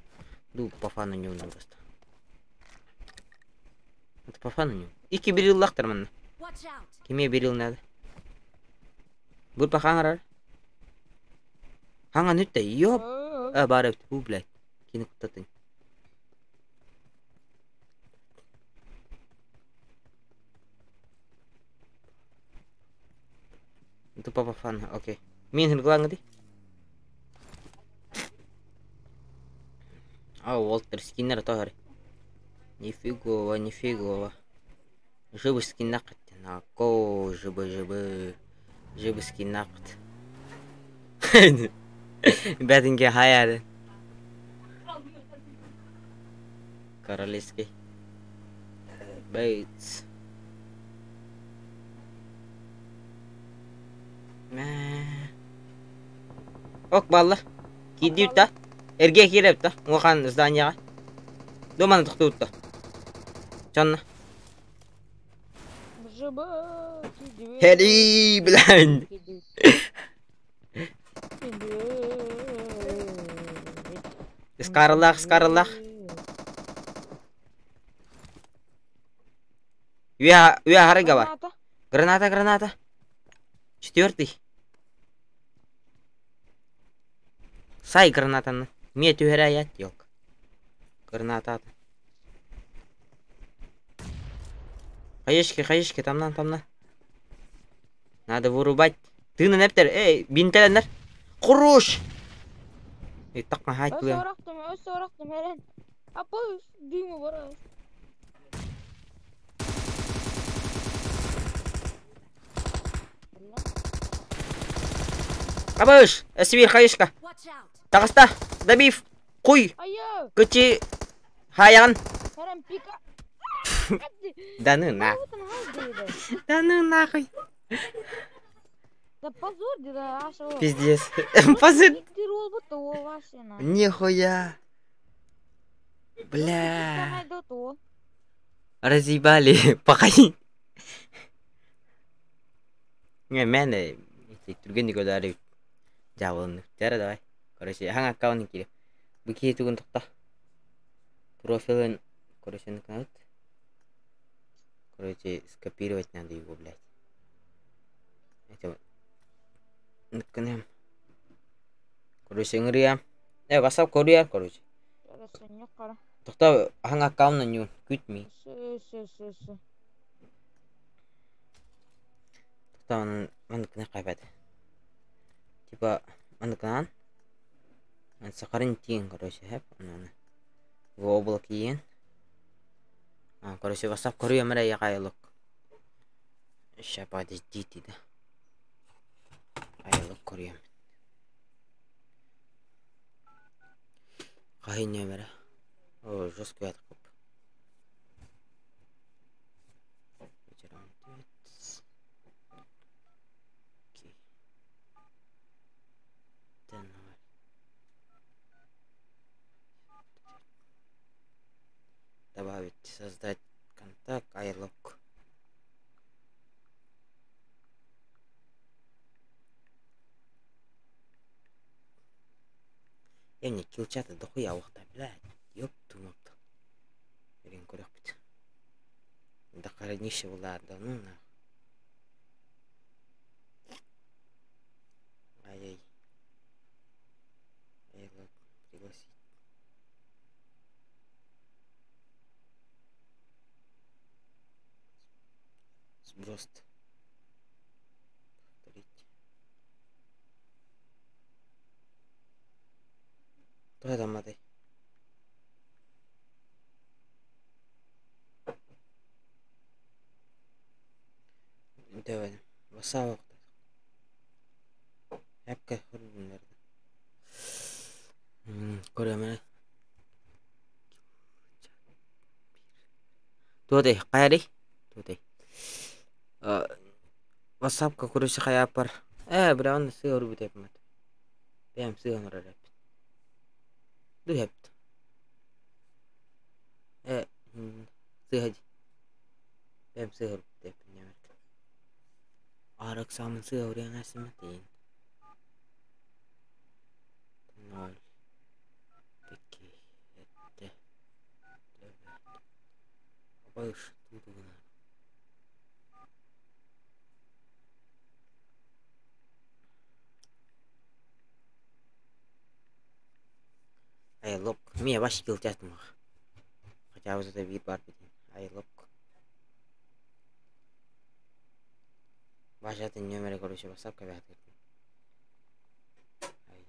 Дуу по фану ньуун просто. Это по фану ньуун. Икки бериллахтар манна. Кимиэ берил надо? Бу хаҥарар. Хаҥан үттэ, ёп. А, баар эбит. Бу, блядь. Кини куттатын. Тупо по фану, окей. Мин хыргылаҥҥы дии. А, Уолтер скиннер тоһор. Нифигово, нифигово. Живы скиннахыт. Нако, живы, живы. Живы скиннахыт. Бэтинге хаяды. Королевский. Бейтс. Ок балла. Киирдибит да. Эргиэ киирэбит да. Улахан зданияҕа. Думаны тохтуубут да. Чонно. Хери, блин. Скарылах, скарылах. Үө, үө харыга бар. Граната, граната. Четвертый. Сай гранатаны. Миэ түһэрэ аят, елка. Граната. Хаешки, хаешки, тамнан, тамнан. Надо вырубать. Тыынын эптер, эй, бинтеленнер. Куруш! Эй, такма хайт Өссө орохтум, өссө орохтум, эрэн. Апа, дыымы барар. Абыш, эсвир хаешка. Таҕыста, добив, куй, кычы, хайаҕын. Да ну на. Да ну нахуй. Да позор, да, аша. Пиздец. Позор. Нихуя. Бля. Разъебали. Пахай. Не, мен түргэнник өлөөрү дьаабылыннык. Дьара давай. Короче, хаҥ аккаунт киирэ. Бу киһи тугун тохто? Профилын, короче, наканут. Короче, скопировать надо его, блядь. Это вот. Наканем. Короче, ыҥырыам. Э, WhatsApp көрүөр, короче. Тохто аһаҥ аккаунт ньуун, күт ми. Сө сө сө сө. Тохто маннык хайбат. Типа манныкынан сахарын тиин, короче, хэп, онон в облако иен. А, короче, WhatsApp көрүөм эрэ яҕайылык. Ща подождите да. Айылык көрүөм. Хаһый нүөмэрэ? О, жестко ятып. Добавить, создать контакт, айлок. Я не килчата дохуя уохта, блядь, ёб твою мать. Блин, көрөхпүт. Да хранилище была, да ну нах. Ай-яй. Айлок, пригласить. Сброс. Повторить. Тоҕо тамматай? Дөбөнүм. Басаабах Эпкэ Көрөмүнэ. Туотай, хайарый? Туотай. WhatsApp-ка короче хайааппар. Ээ, бля, онно сыа урбут эпмэт. Бэйэм сыа оҥорор эппит. Дуһэпт. Ээ, сыа дии. Бэйэм сыа урбут эппин нэмэрк. Аар экзамен сыа уруйан аассыммат Ноль. Икки, эттэ, Абайыш, тутугуна. Ай, лок. Мия баш килтятмах. Хотя бы это вид бар битин. Ай, лок. Башатын нөмірі короче WhatsApp кабят. Ай.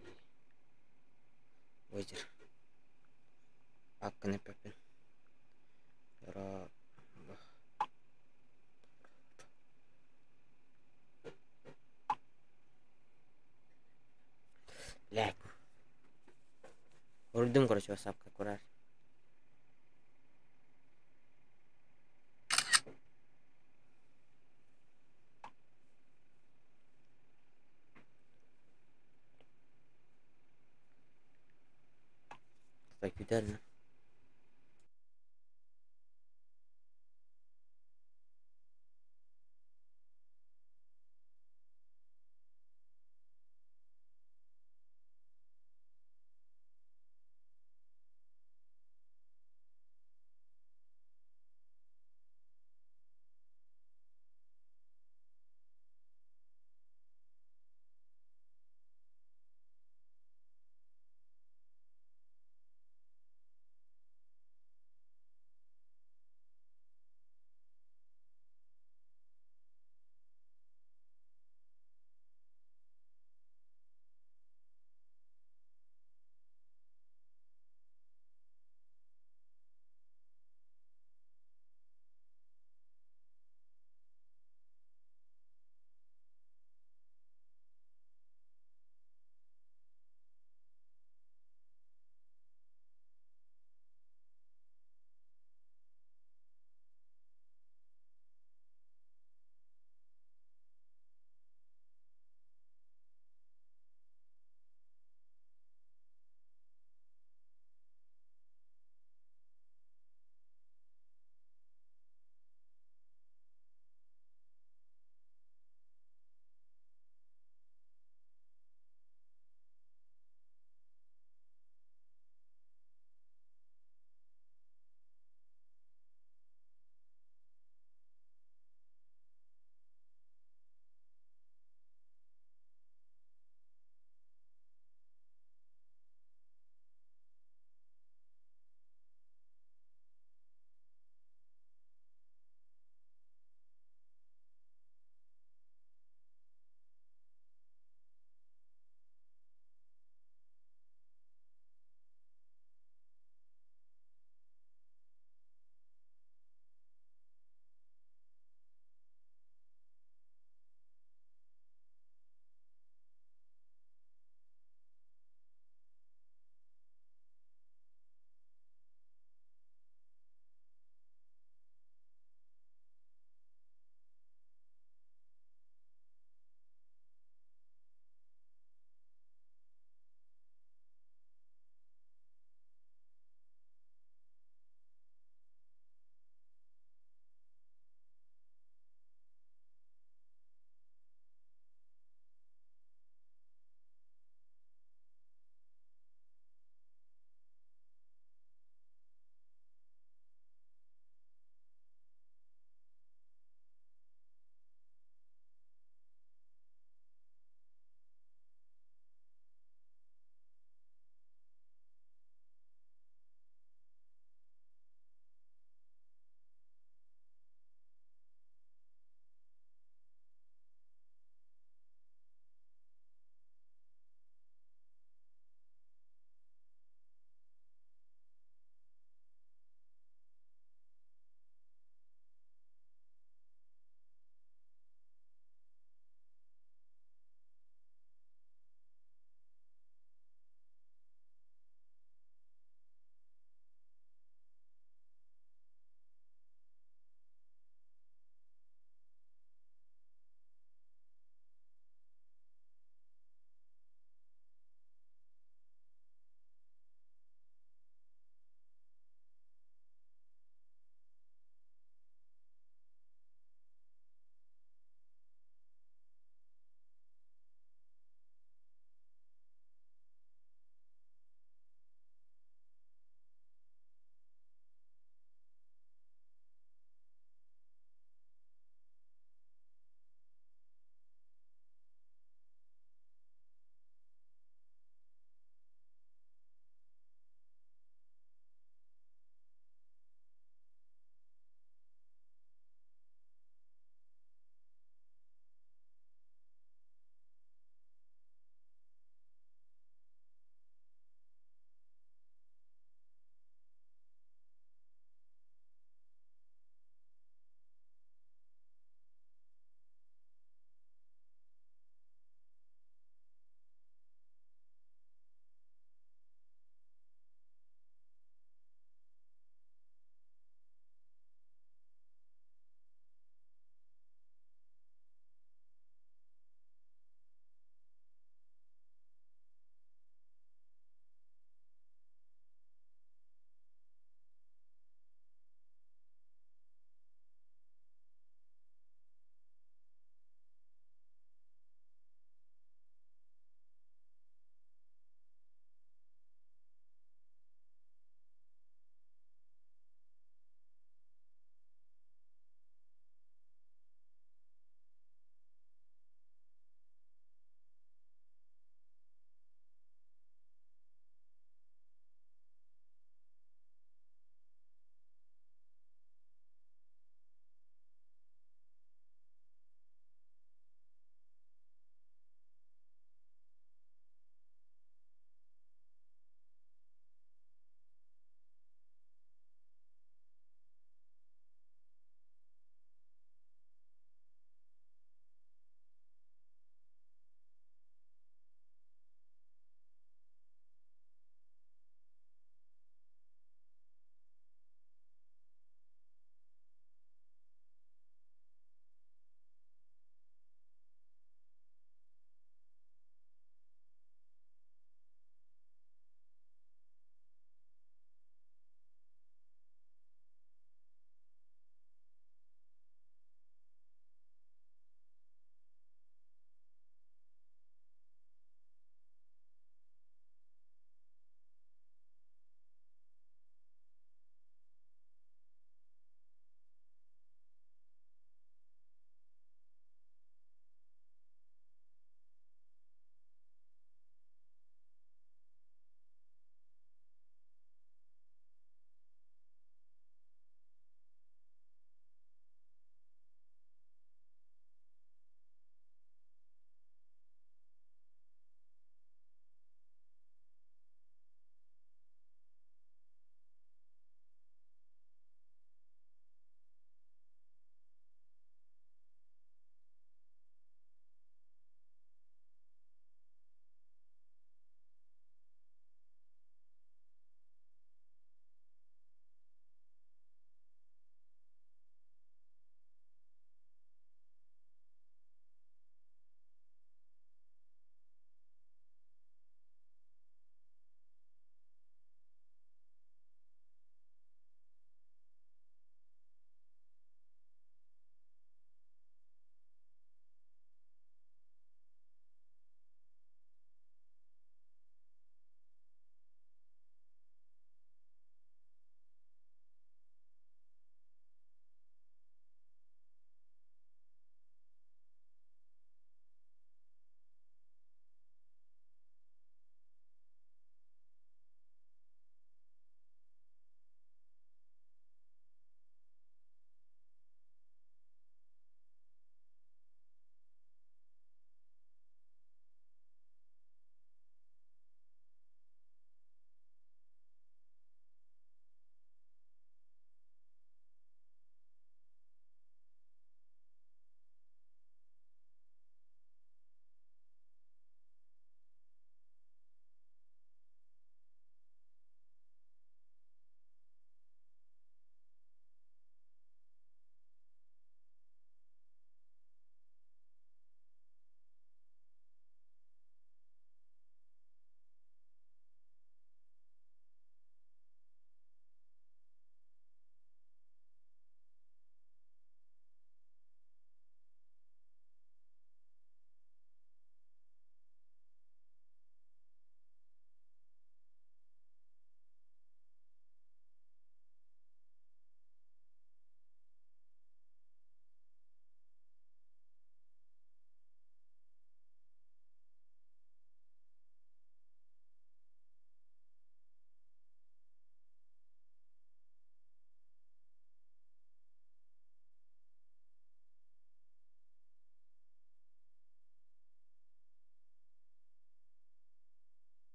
Выдер. Аккын эппеппин. Ра. Блядь. Көрдүм, короче, WhatsApp-ка көрөр. Так, күтэр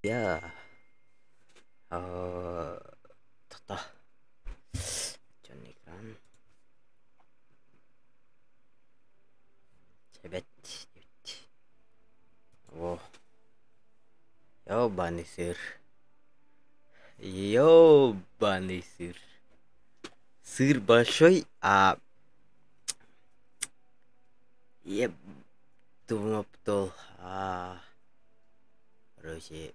Я тоқта. Черный экран. Чэбэт диэбит. О. Ёбаный сыр. Ёбаный сыр. Сыр большой, а еб думаптол а короче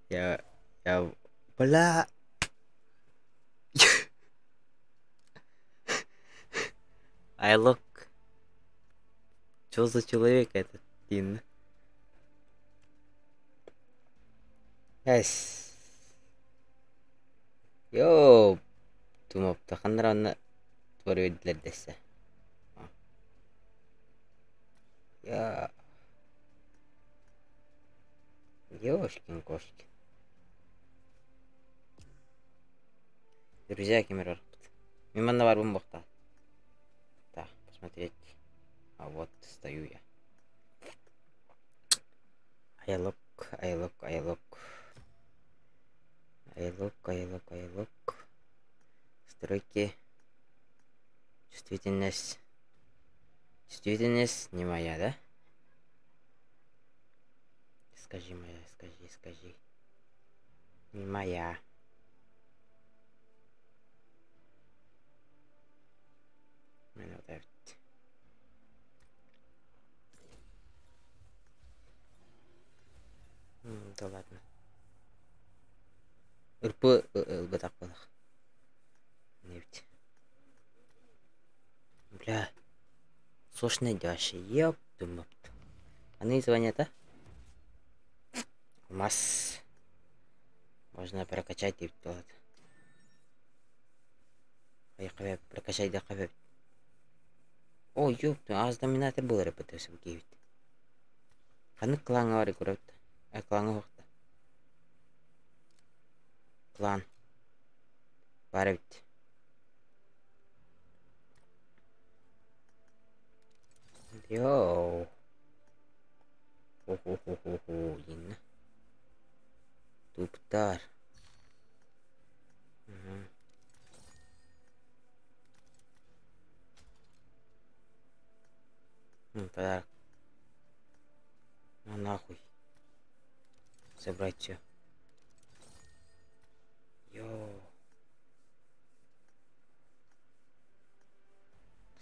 я бля I look Что за человек этот Дин? Эс. Йоо, тумапта ханнара онно туора биэрдилэр дэссе. Я. Ёшкин кошкин. Друзья ким эрэ барбыт. Мин манна барбын буохта. Так, посмотреть. А вот стою я. I look, I look, I look. I look, I look, I look. Стройки. Чувствительность. Чувствительность не моя, да? Скажи моя, скажи, скажи. Не моя. Мен вот Да ладно. РП ылбатах буолах. Нефть. Бля. Сложно вообще. Ёп, думапт. Аны звонят, а? Алмаз. Можно прокачать деп болады. Прокачать да қабеп. О, ёпта, аз доминатор был РПТ киевит. Ханнык клаҥҥа бар көрөбүт. Клаҥҥа суохта. Клан. Баар эбит. Йоу. Хо-хо-хо-хо-хо, диэннэ. Туптар. Угу. Подарок. Ну нахуй. Забрать все. Йоу.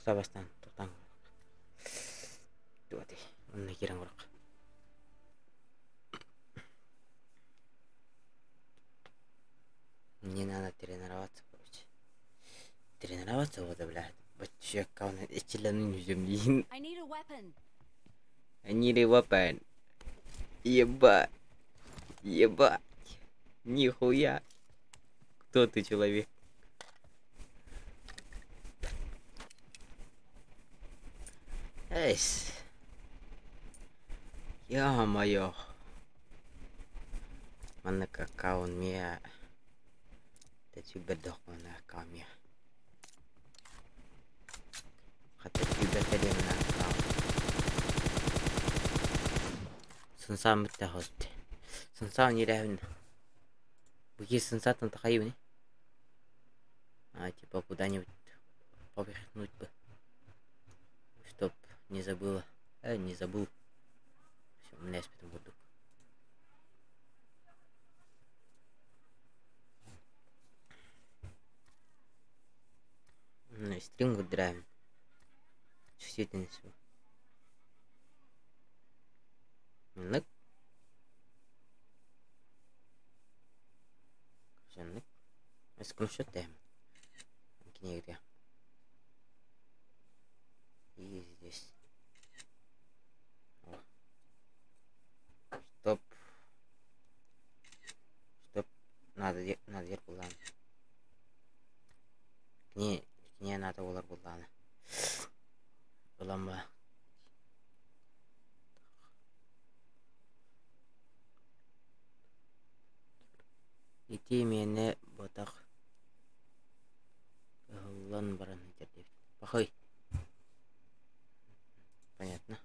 Сабастан, тоқтаң. Туати, онно киирэн курак. Мне надо тренироваться, короче. Тренироваться вот, блядь. Бачча аккаунт ичилэнин үзүм I need a weapon. I need a weapon. Ебать. Ебать. Нихуя. Кто ты, человек? Эс. Ё-моё. Маннык аккаунт миэ. Тэчүбэрдохпуна аккаунт миэ. Хата түүбэтэлиэмин аккаунт. Сынсаан бүтэ хот. Сынсаан ирэһин. Буги сынсаатан тахайыбыны. А, типа куда-нибудь попихнуть бы. Чтоб не забыла. Не забыл. Все, у меня есть потом буду. Ну, стрим выдраем. Чувствительность. Нык. Жаннык. Скриншот дэм. Книга. И здесь. О. Стоп. Стоп. Надо надо дер буллааны. Кини кини надо болар буллааны. Ыламма. Ити миэнэ ботах ыһыллан баран этэр диэбит. Пахай. Понятно.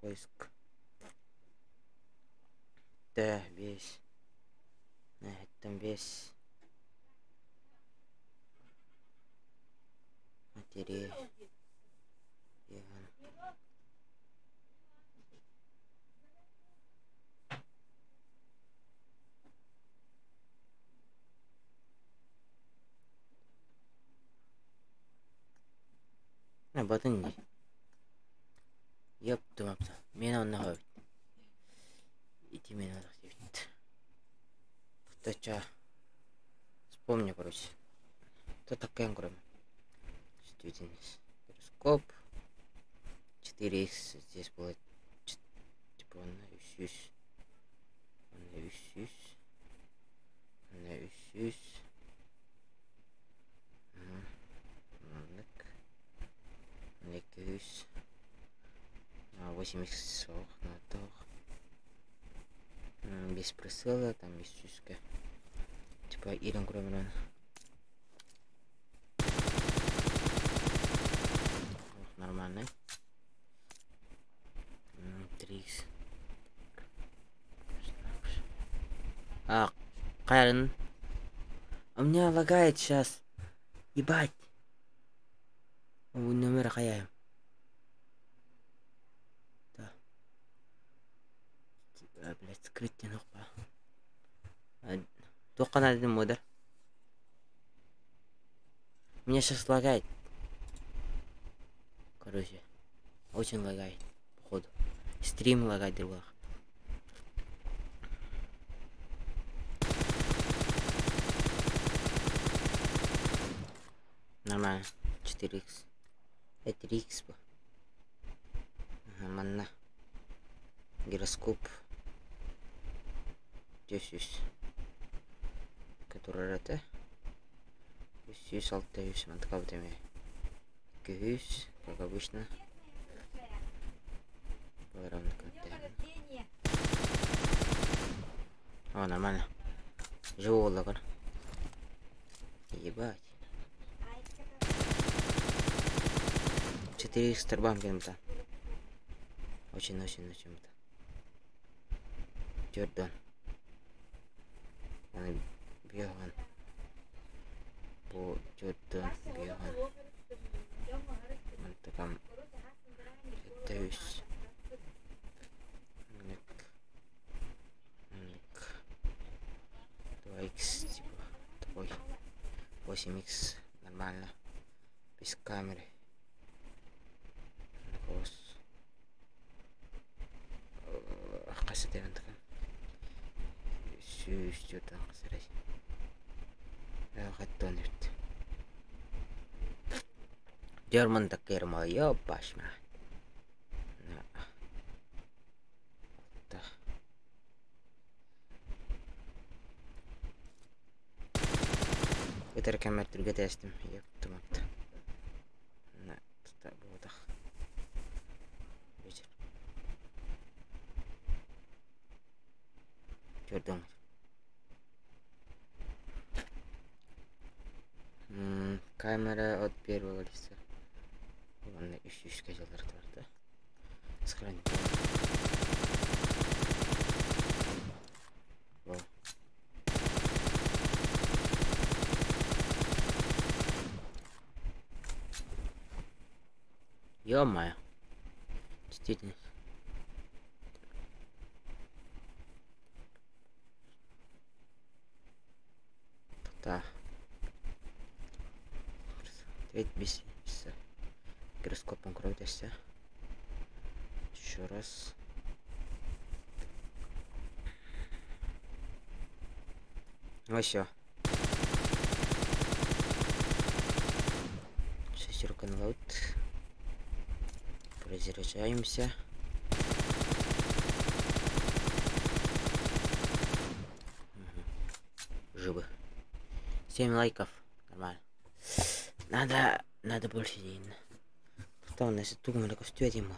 Поиск. Т весь. Там весь. Матери. Батын дии. Ёптум апта. Мен онно хобит. Ити мен онно дебит. Тача. Вспомню, короче. То такая кроме. Действительность. Перископ. 4х здесь было типа на үсүс. На үсүс. На үсүс. Маннык. Үс. 8х на тох. Без прицела, там без сюска. Типа ирен кроме нормальный. 3х. А, Кайрен. У меня лагает сейчас. Ебать. Номер хаяем. Да. Блять, скрыть не нохпа. Тоққан один модер. Меня сейчас лагает. Короче, очень лагает, походу. Стрим лагает другах. Нормально. 4х. 3х бу. Манна. Гироскоп. Здесь Который это. Здесь алтаюсь. Мантакабытами. Гюсь, как обычно. О, нормально. Живу лагар. Ебать. 4 х кем-то. Очень-очень-очень. Jordan. Аны биохан. Бу Jordan биохан. Мантакам. Тэвис. Ник. Ник. 2х типа. Ой. 8х нормально. Без камеры. Голос. Қасы деген сүүс журдан қасарай. Хаттон эбит. German такерма ёбашма. На. Өтер камер түрге тестим. Ёптумапта. На, тута будах. Вечер. Jordan. Камера от первого лица. Вон үш үш жылдар бар да. Сохранить. Во. Ё-моё. Действительно. Да. Треть бис с гироскопом крутишься. Еще раз. Ну все. Шестерка на лаут. Перезаряжаемся. Угу. Живы. 7 лайков. Нормально. Надо больше денег. Там у нас тугмали костюма.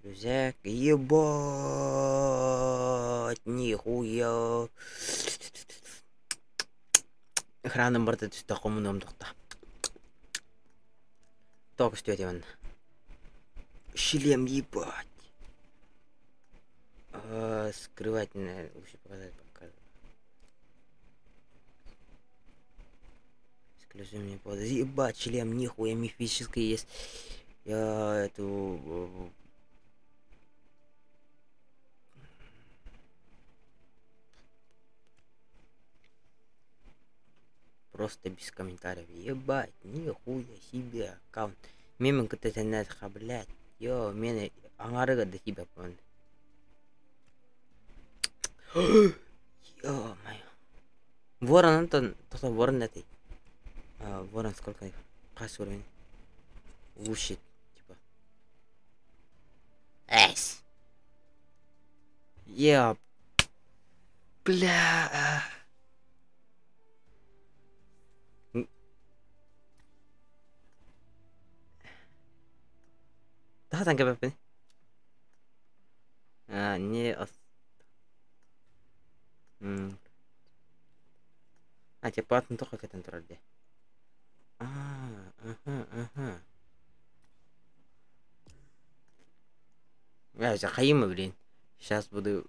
Рюкзак. Ебать, нихуя. Охрана барда түсті қомын тоқта. Тоқ костюм. Шлем, ебать. А, скрывать, наверное, лучше показать пока. Эксклюзивный под. Ебать, шлем, нихуя мифический есть. Я эту... Просто без комментариев. Ебать, нихуя себе аккаунт. Мемин кытта блядь. Йо, мен аңарыга да тебя пон. Ё-моё. Ворон, Антон, то ворон этой. А, ворон сколько их? Хас уровень. Лучше, типа. Эс. Еб. Бля. Тахатан кэбэппин. А, не ос... М. А, типа атын тоха кэтэн турар дии. А, ага, ага. Я хайыма, блин. Сейчас буду,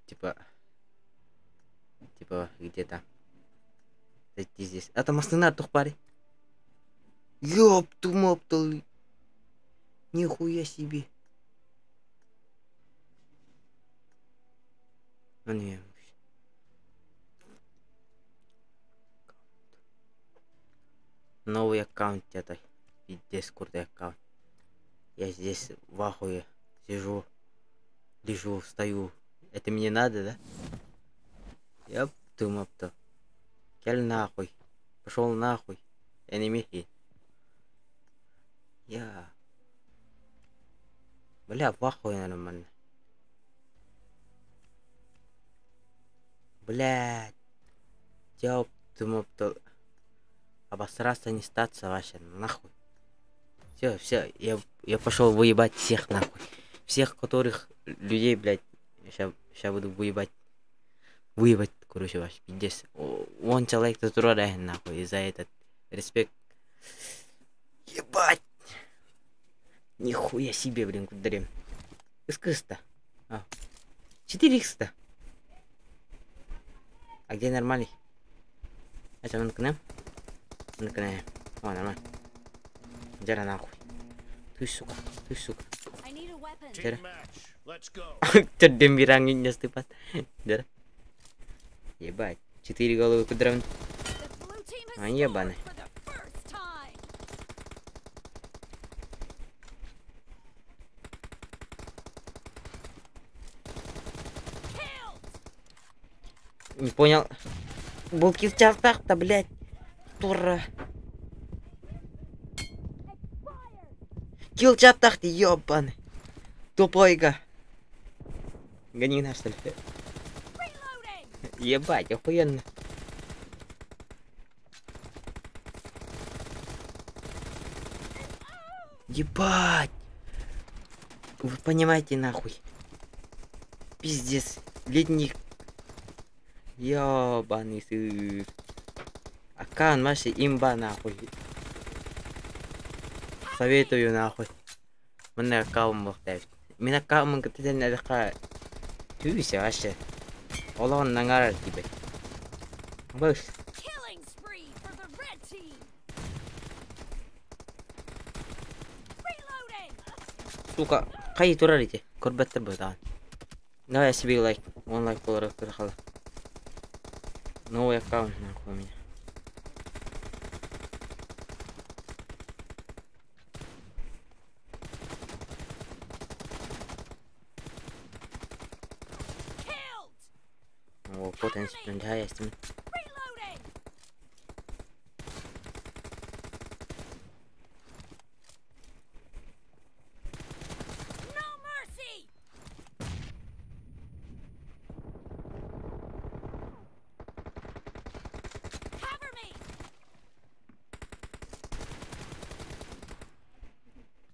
типа, типа, где-то. Зайти здесь. А там основная тухпари. Ёпту мопту. Нихуя себе. А не. Новый аккаунт это. Пиздец, крутой аккаунт. Я здесь в ахуе сижу, лежу, стою. Это мне надо, да? Ёпту мопту. Кел нахуй. Пошел нахуй. Энеми. Я. Бля, в ахуе нормально. Блядь. Ёпту мопту. Обосраться не статься вообще, нахуй. Все, все, я пошел выебать всех нахуй. Всех, которых людей, блядь, сейчас буду выебать. Выебать, короче, ваш пиздец. Он человек турара нахуй, за этот респект. Ебать! Нихуя себе, блин, кудрем. Искыста. А. 400. А где нормальный? Это он к нам? Он к нам. О, нормально. Дера нахуй. Ты сука, ты сука. Дера. Тердем стыпат. Дера. Ебать. 4 головы кудрам. А ебаный. Не понял. Булки в чартах-то, блядь. Тура. Килл чартах ты, ёбаный. Тупойка. Гони на, что ли? Ебать, охуенно. Ебать. Вы понимаете, нахуй. Пиздец. Ледник. Ёбаный сыр. Аккаунт вообще имба нахуй. Советую нахуй. Мне аккаунт мог дать. Меня аккаунт кытыден Түйсе вообще. Олоғын наңарар тебе. Быш. Сука, кай турар ити. Көрбәттер бұл. Давай я себе лайк. Он лайк болар кырхалы. Новый аккаунт нахуй у меня. О, вот он, да, я с ним.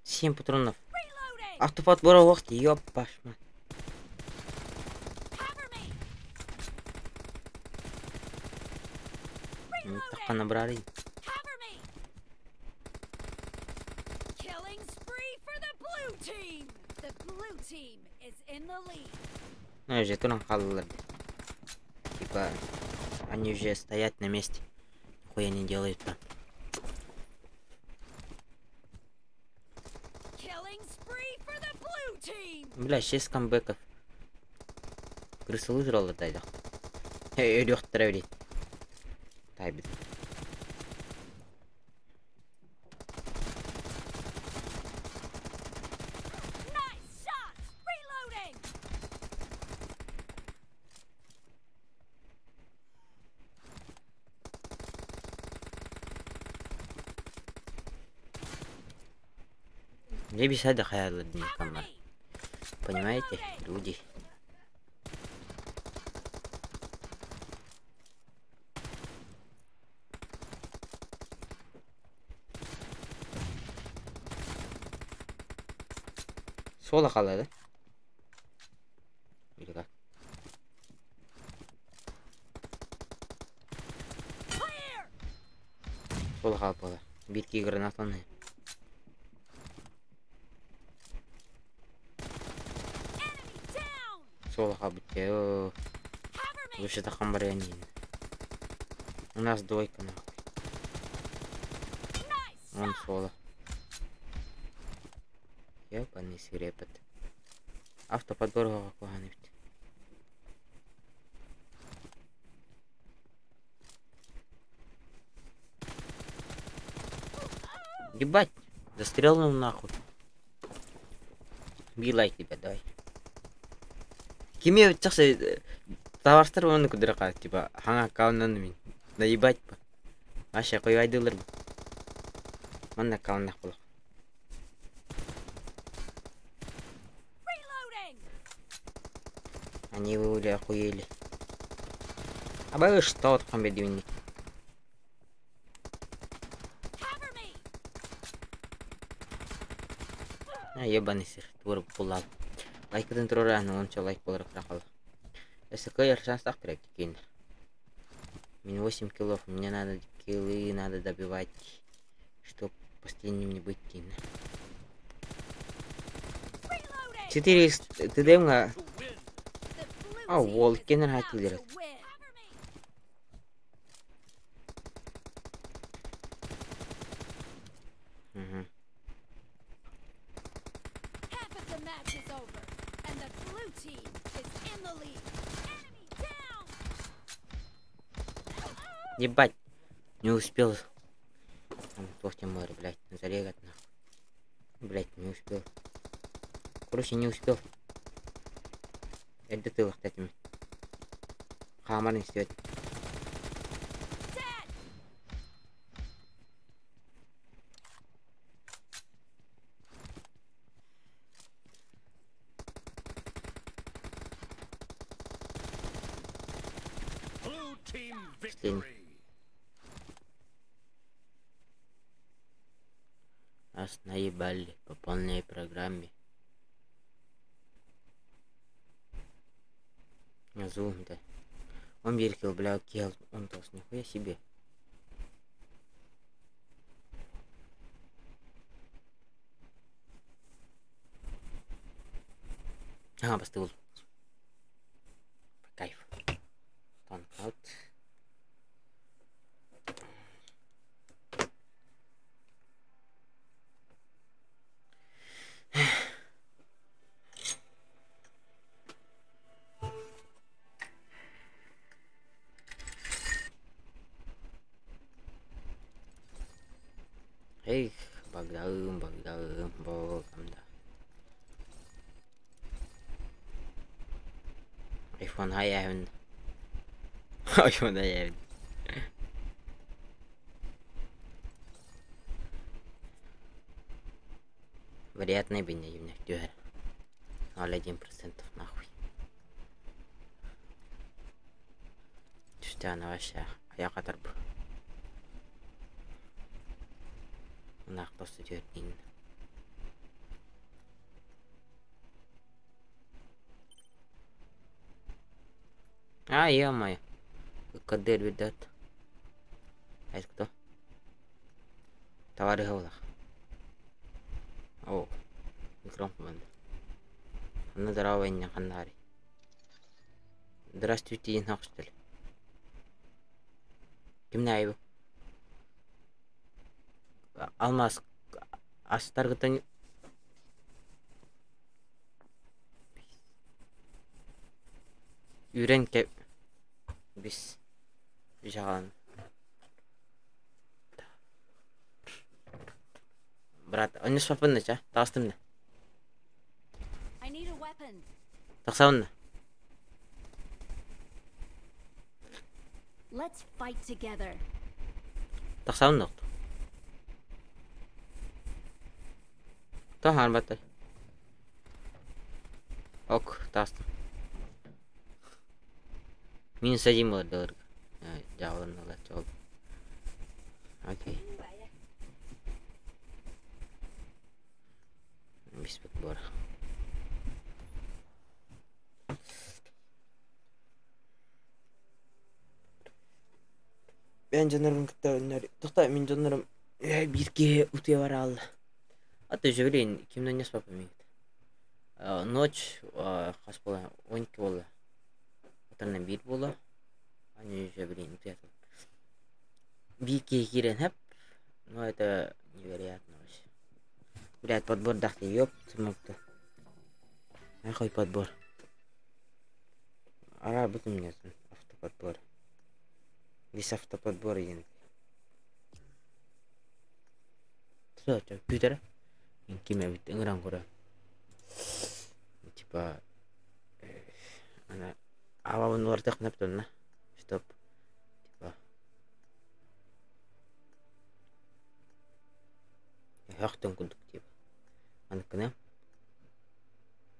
7 патронов. Автопат буровок, ёпаш мать. Так набрали. Ну, уже туран хааллылар. Типа, они уже стоят на месте. Нихуя не делают там. Бля, 6 камбэков. Крысылы тураллар тайдах. Өлүөхтэрэ блин. Тайбит. Мне бесада хаялы дневником. Понимаете, люди. Соло хаалла да? Или как? Соло хаалла буола. Биир киһи гранаталанна. Соло хаалбыт дьэ. Лучше тахан барыан иһин. У нас двойка нахуй. Он соло. Ёбаный свирепет. Автоподбор куһаҕан эбит. Ебать, застрелил нахуй. Би лайк ребят, давай. Кими чахсы табарстар оны кудырака, типа, хаҥа аккауннан мин. Наебать по. Аша койбайдылар бу. Манна аккауннах болох. Они были охуели. А бы что там бедвинник? А ебаный сыр, тур булал. Лайкытын турар, онча лайк болар кырахал. Если кыйыр шанс так кин. Мин 8 киллов, мне надо киллы, надо добивать, чтоб последним не быть кин. 4 ТДМ А, вол, кенер хатилер. Угу. Half of the match is over, and the blue team is in the lead. Enemy down! Ебать, не успел. Там Тохтимыр, блядь, зарегать нахуй. Блядь, не успел. Короче, не успел. Эрдэ тылахтатым. Хаамарын истибэт. Dead! Blue team Последний. victory. Нас наебали по полной программе. Зум, да. Он веркил, бля, кел. Он толст, нихуя себе. Ага, бастыл. По кайфу. Танк аут. Эх, Богдан, Богдан, Богом, да. Айфон хайаһын. Айфон хайаһын. Вариантный бинне юнек түһэр. 0,1% нахуй. Түстэҕинэ вообще айах атар бу. Ынах тосто түөртиин. А, ё-моё. Кадыр видат. А это кто? Товары О, Көрөн Ханна здорово инньэ ханна Здравствуйте диэн что ли? Кимнээҕий бу? Алмаас астаргытын үүрэн кэп бис Жаҕалан Брат, онньуспаппын да чэ, таҕыстым да. I need a weapon. Тахсабын да. Let's fight together. Тахсабын да. Тоҕо хаалбатай? Ок, таҕыстым. Минус один буолар дьаабыланналар чол. Окей. Биспит буор. Мен дьоннорбун кытта өннөр тохто мин дьоннорум биир киһи утуйа бараалла. А ты же блин, кимнен не спапа мин. Ночь хас буола 12 буолла. Отоннон биир буолла. Они уже блин утуйа Биир киһи киирэн сөп. Ну это невероятно вообще. Блядь, подбордах ты, ёп, смог-то. Нахуй подбор. Араа бу мне автоподбор. Весь автоподбор диэн. Күүтэрэ. Ким эбит ыҥыран көрө. Типа ана аҕабын уларытыах наптонна. Чтоб типа өһөхтөн курдук типа аныккына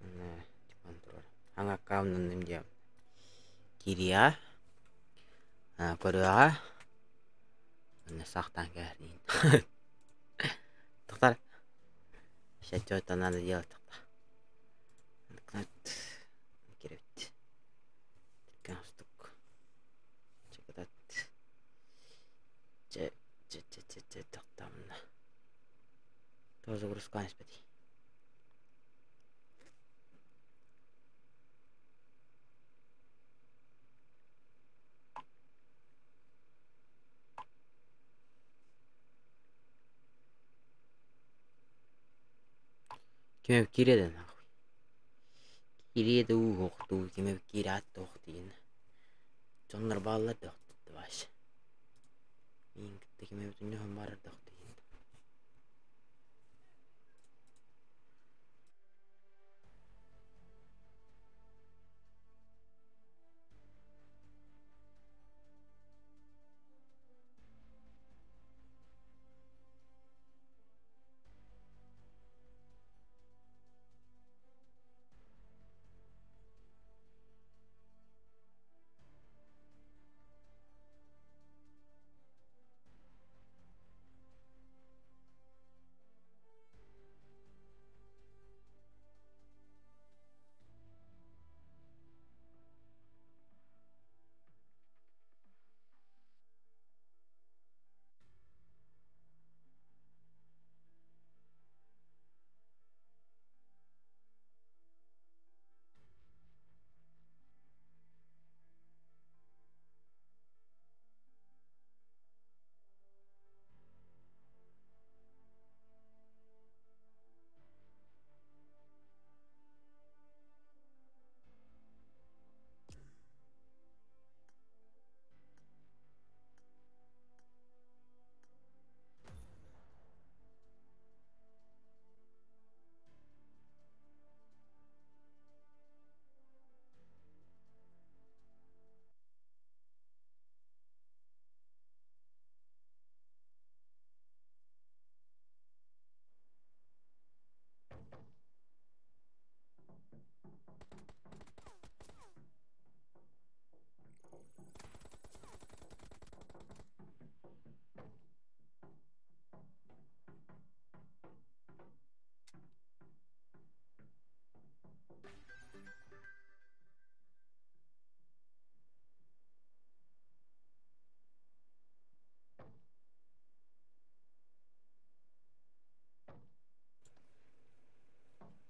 ана типа турар хаҥа аккауннанным диэн киириэҕэ көрүөҕэ уонна саахтаан кээһэрдиин Тоқтар. Сейчас что-то надо делать тогда. Кирэбит. Галстук. Чекатат. Че че че че че тоқтамна. Тоже загрузка испати. Ким киирэ нахуй. Киириэ да уу дуу, ким киирээт туох диин. Дьоннор бааллар да вообще. Миин кытта ким эбит үннүһэн барар да диин.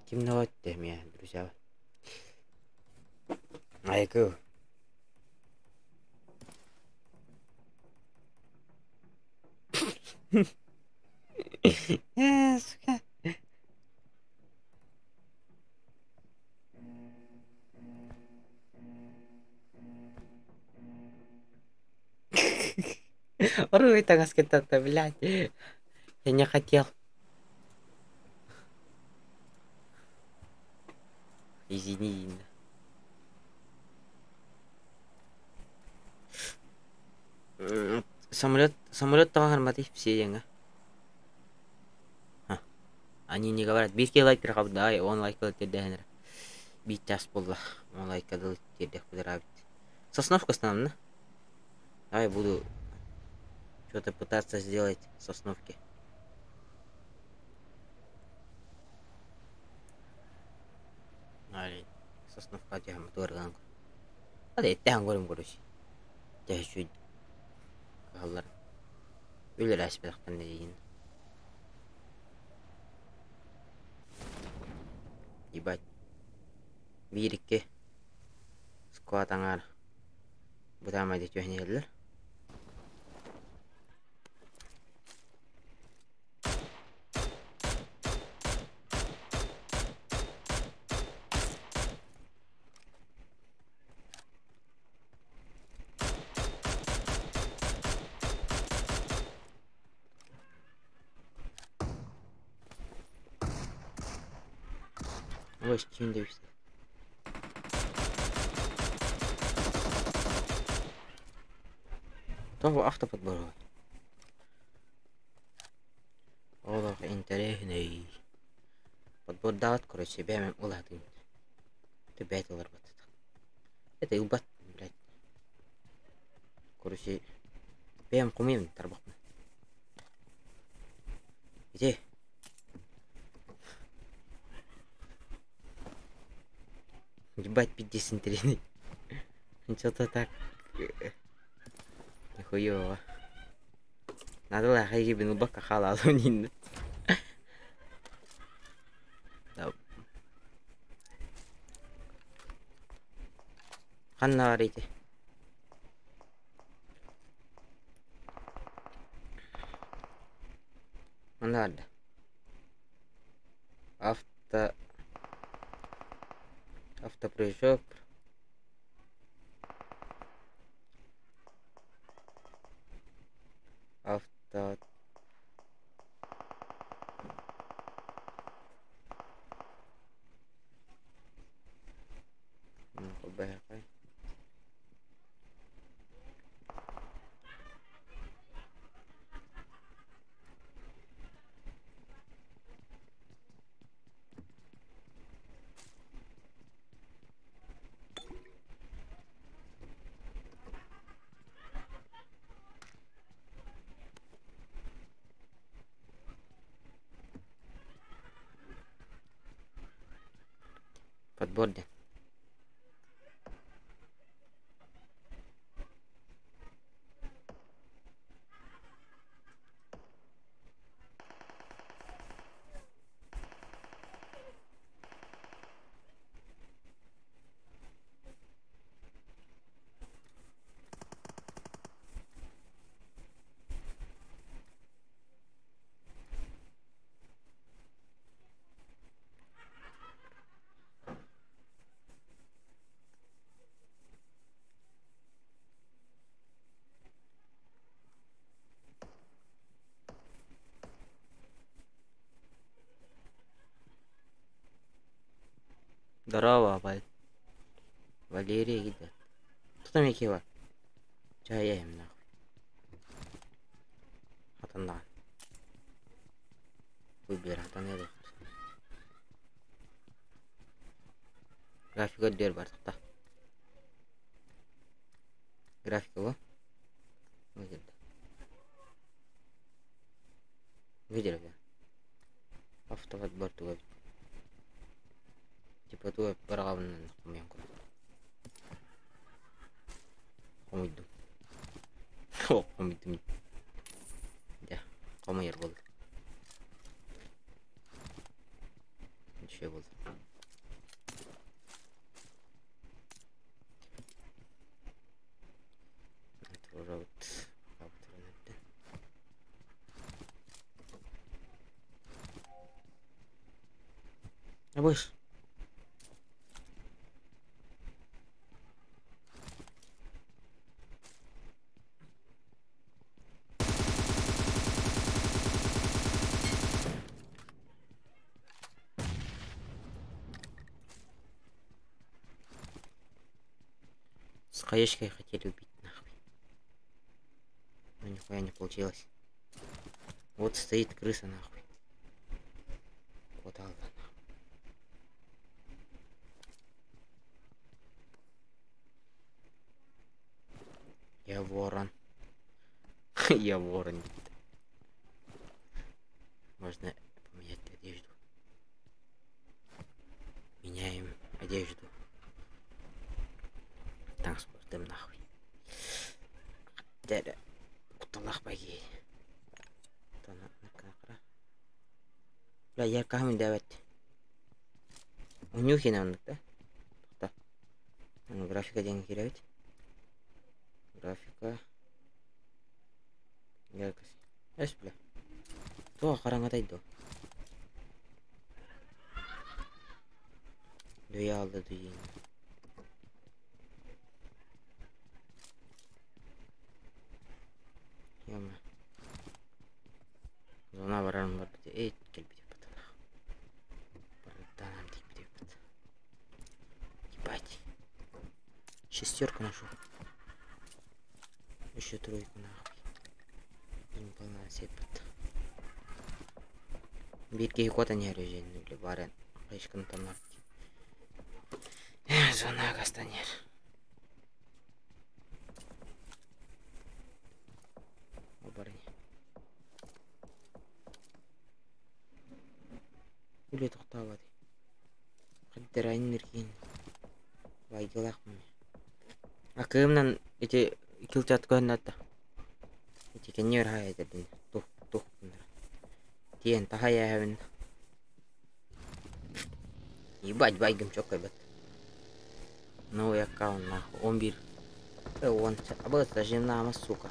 Ким ноҕотте эмиэ, друзья. Айгыл. Сука. Оруй таҥас кытта, блядь. Я не хотел. Извини. Самолет, самолет таҕа все диэҥҥэ. Они не говорят. Биир киһи лайк да, он лайк тиэрдэһэн эрэ. Биир час буолла. Он лайка дылы тиэрдиэхпит ыраабыт. Сосновка основно. Давай буду что-то пытаться сделать сосновки. Али, сосновка диһам туарган. Hadi эттэһэн көрүм короче. Тэһ кыһаллар. Үлэлээспэтэхтэн дейин. Ебать. Биир икки сквад аҥаар бытаамайда түһэн иһэллэр. Ой, түүн Тоҕо автоподбор Олох интэриэһинэй. Подбордаабат короче бэйэм улаатыым. Это бэйэтэ ыларбат. Это ылбат, блядь. Короче, бэйэм хомуйабын тарбахпын. Ити. Ебать, пиздец интересный. Что-то так... Нихуёво. Надо было хайгибин убака халалу нин. Ханна бар ити? Манна барда. Авто... Автопрыжок. Авто... Ну, Подборде. Здорово, Валь. Валерия гидет. Кто там якива? Чаяем нахуй. Хатанна. Выбер, хатан Графика дер бар та. Графика во. Выдер. Выдер. Автоподбор туга. Типа туга бараҕабынан хомуйан курдук. Хомуйдум. О, хомуйдум. Дьэ, хомуйар буолла. Үчүгэй буолла. Абыш. С хаешкой хотели убить нахуй. Но нихуя не получилось. Вот стоит крыса нахуй. Куда она? Я ворон. Я ворон. Можно поменять одежду. Меняем одежду. Транспортым нахуй. Дәрі кутталах баги. Бля, я камень давать. Унюхи нам да? Тоқта. Графика деген киребит. Графика. Яркость. Эс, бля. Туға қараңғыдай Дөйе алды дөйен. Яма. Зона барарым бар бите. Эй, кел бите бат. Барданам дейт бите бат. Ебать. Шестерку нашел. Еще тройку нахуй. Импална сеппит. Биир киһи куотан иһэр үһү били баран хайышканы тамнар зона гастанер. Барыня. Үлэ тохтообот. Хаддарайын иргин. Байгылаах Акыымнан ити килчат көһүннэ Ити кэнниэр хаайдардын тух тух Тиэн тахайаабын. Ебать, байгым чоккай бат. Новый аккаунт нахуй. Он бир. Он абыта жена сука.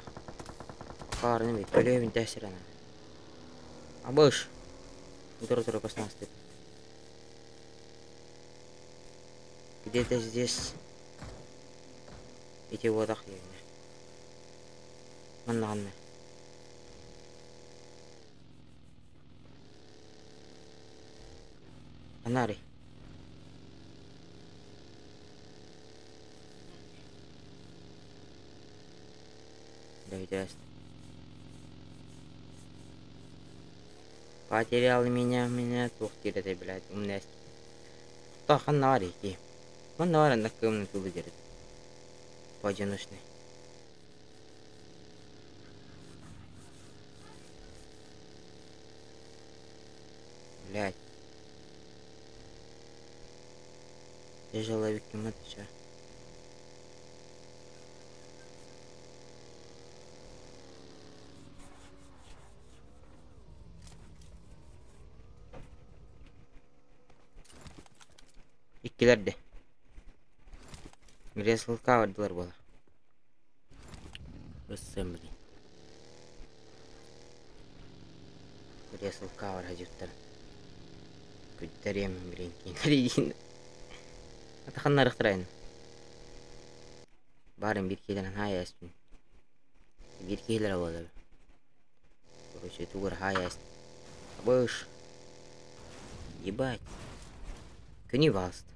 Карны бит төлөбүн тәсирана. Абыш. Тура тура космос Где-то здесь эти водах явно. Манна Анари. Да, Потерял меня, меня тух тирете, блядь, умная. Тахан ки. Манна на кымны тулы дерет. Поодиночный. Блядь. Тяжеловик матча. Иккилерде. Греслка бардылар була. Өссөм блин. Греслка бар хажыттар. Күттерем блин. Кинеридин. Атаханнар ыктырайын. Барын бир киһилэрин хай эспин. Бир киһилэр буолар. Короче, тугур хай эст. Абыш. Ебать. Күнү басты.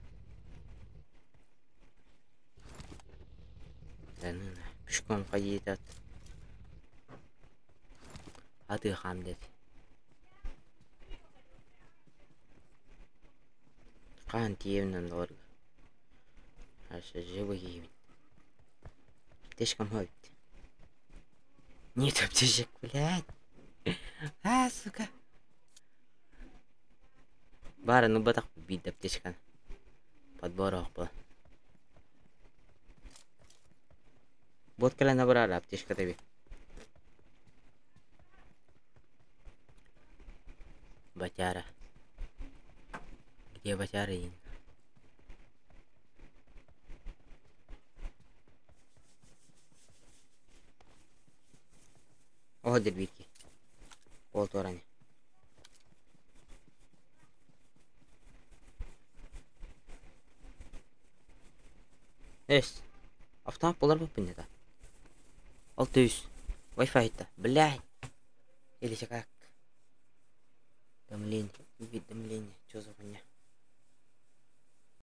Да ну на. Пешком ходить от. А ты хам дед. Хаан тиевнен доллар. Аша живы киевин. Аптечкам хойт. Нет аптечек, блядь. А, сука. Бары ну батах бит аптечкан. Подбор был. Вот кэлэн набрали аптечка тебе. Батяра. Где батяра? О, дербики. Полторани. Эс. Автомат буларбыппын это. 600. Wi-Fi это. Блядь. Или как? Уведомление. Уведомление. Что за хуйня?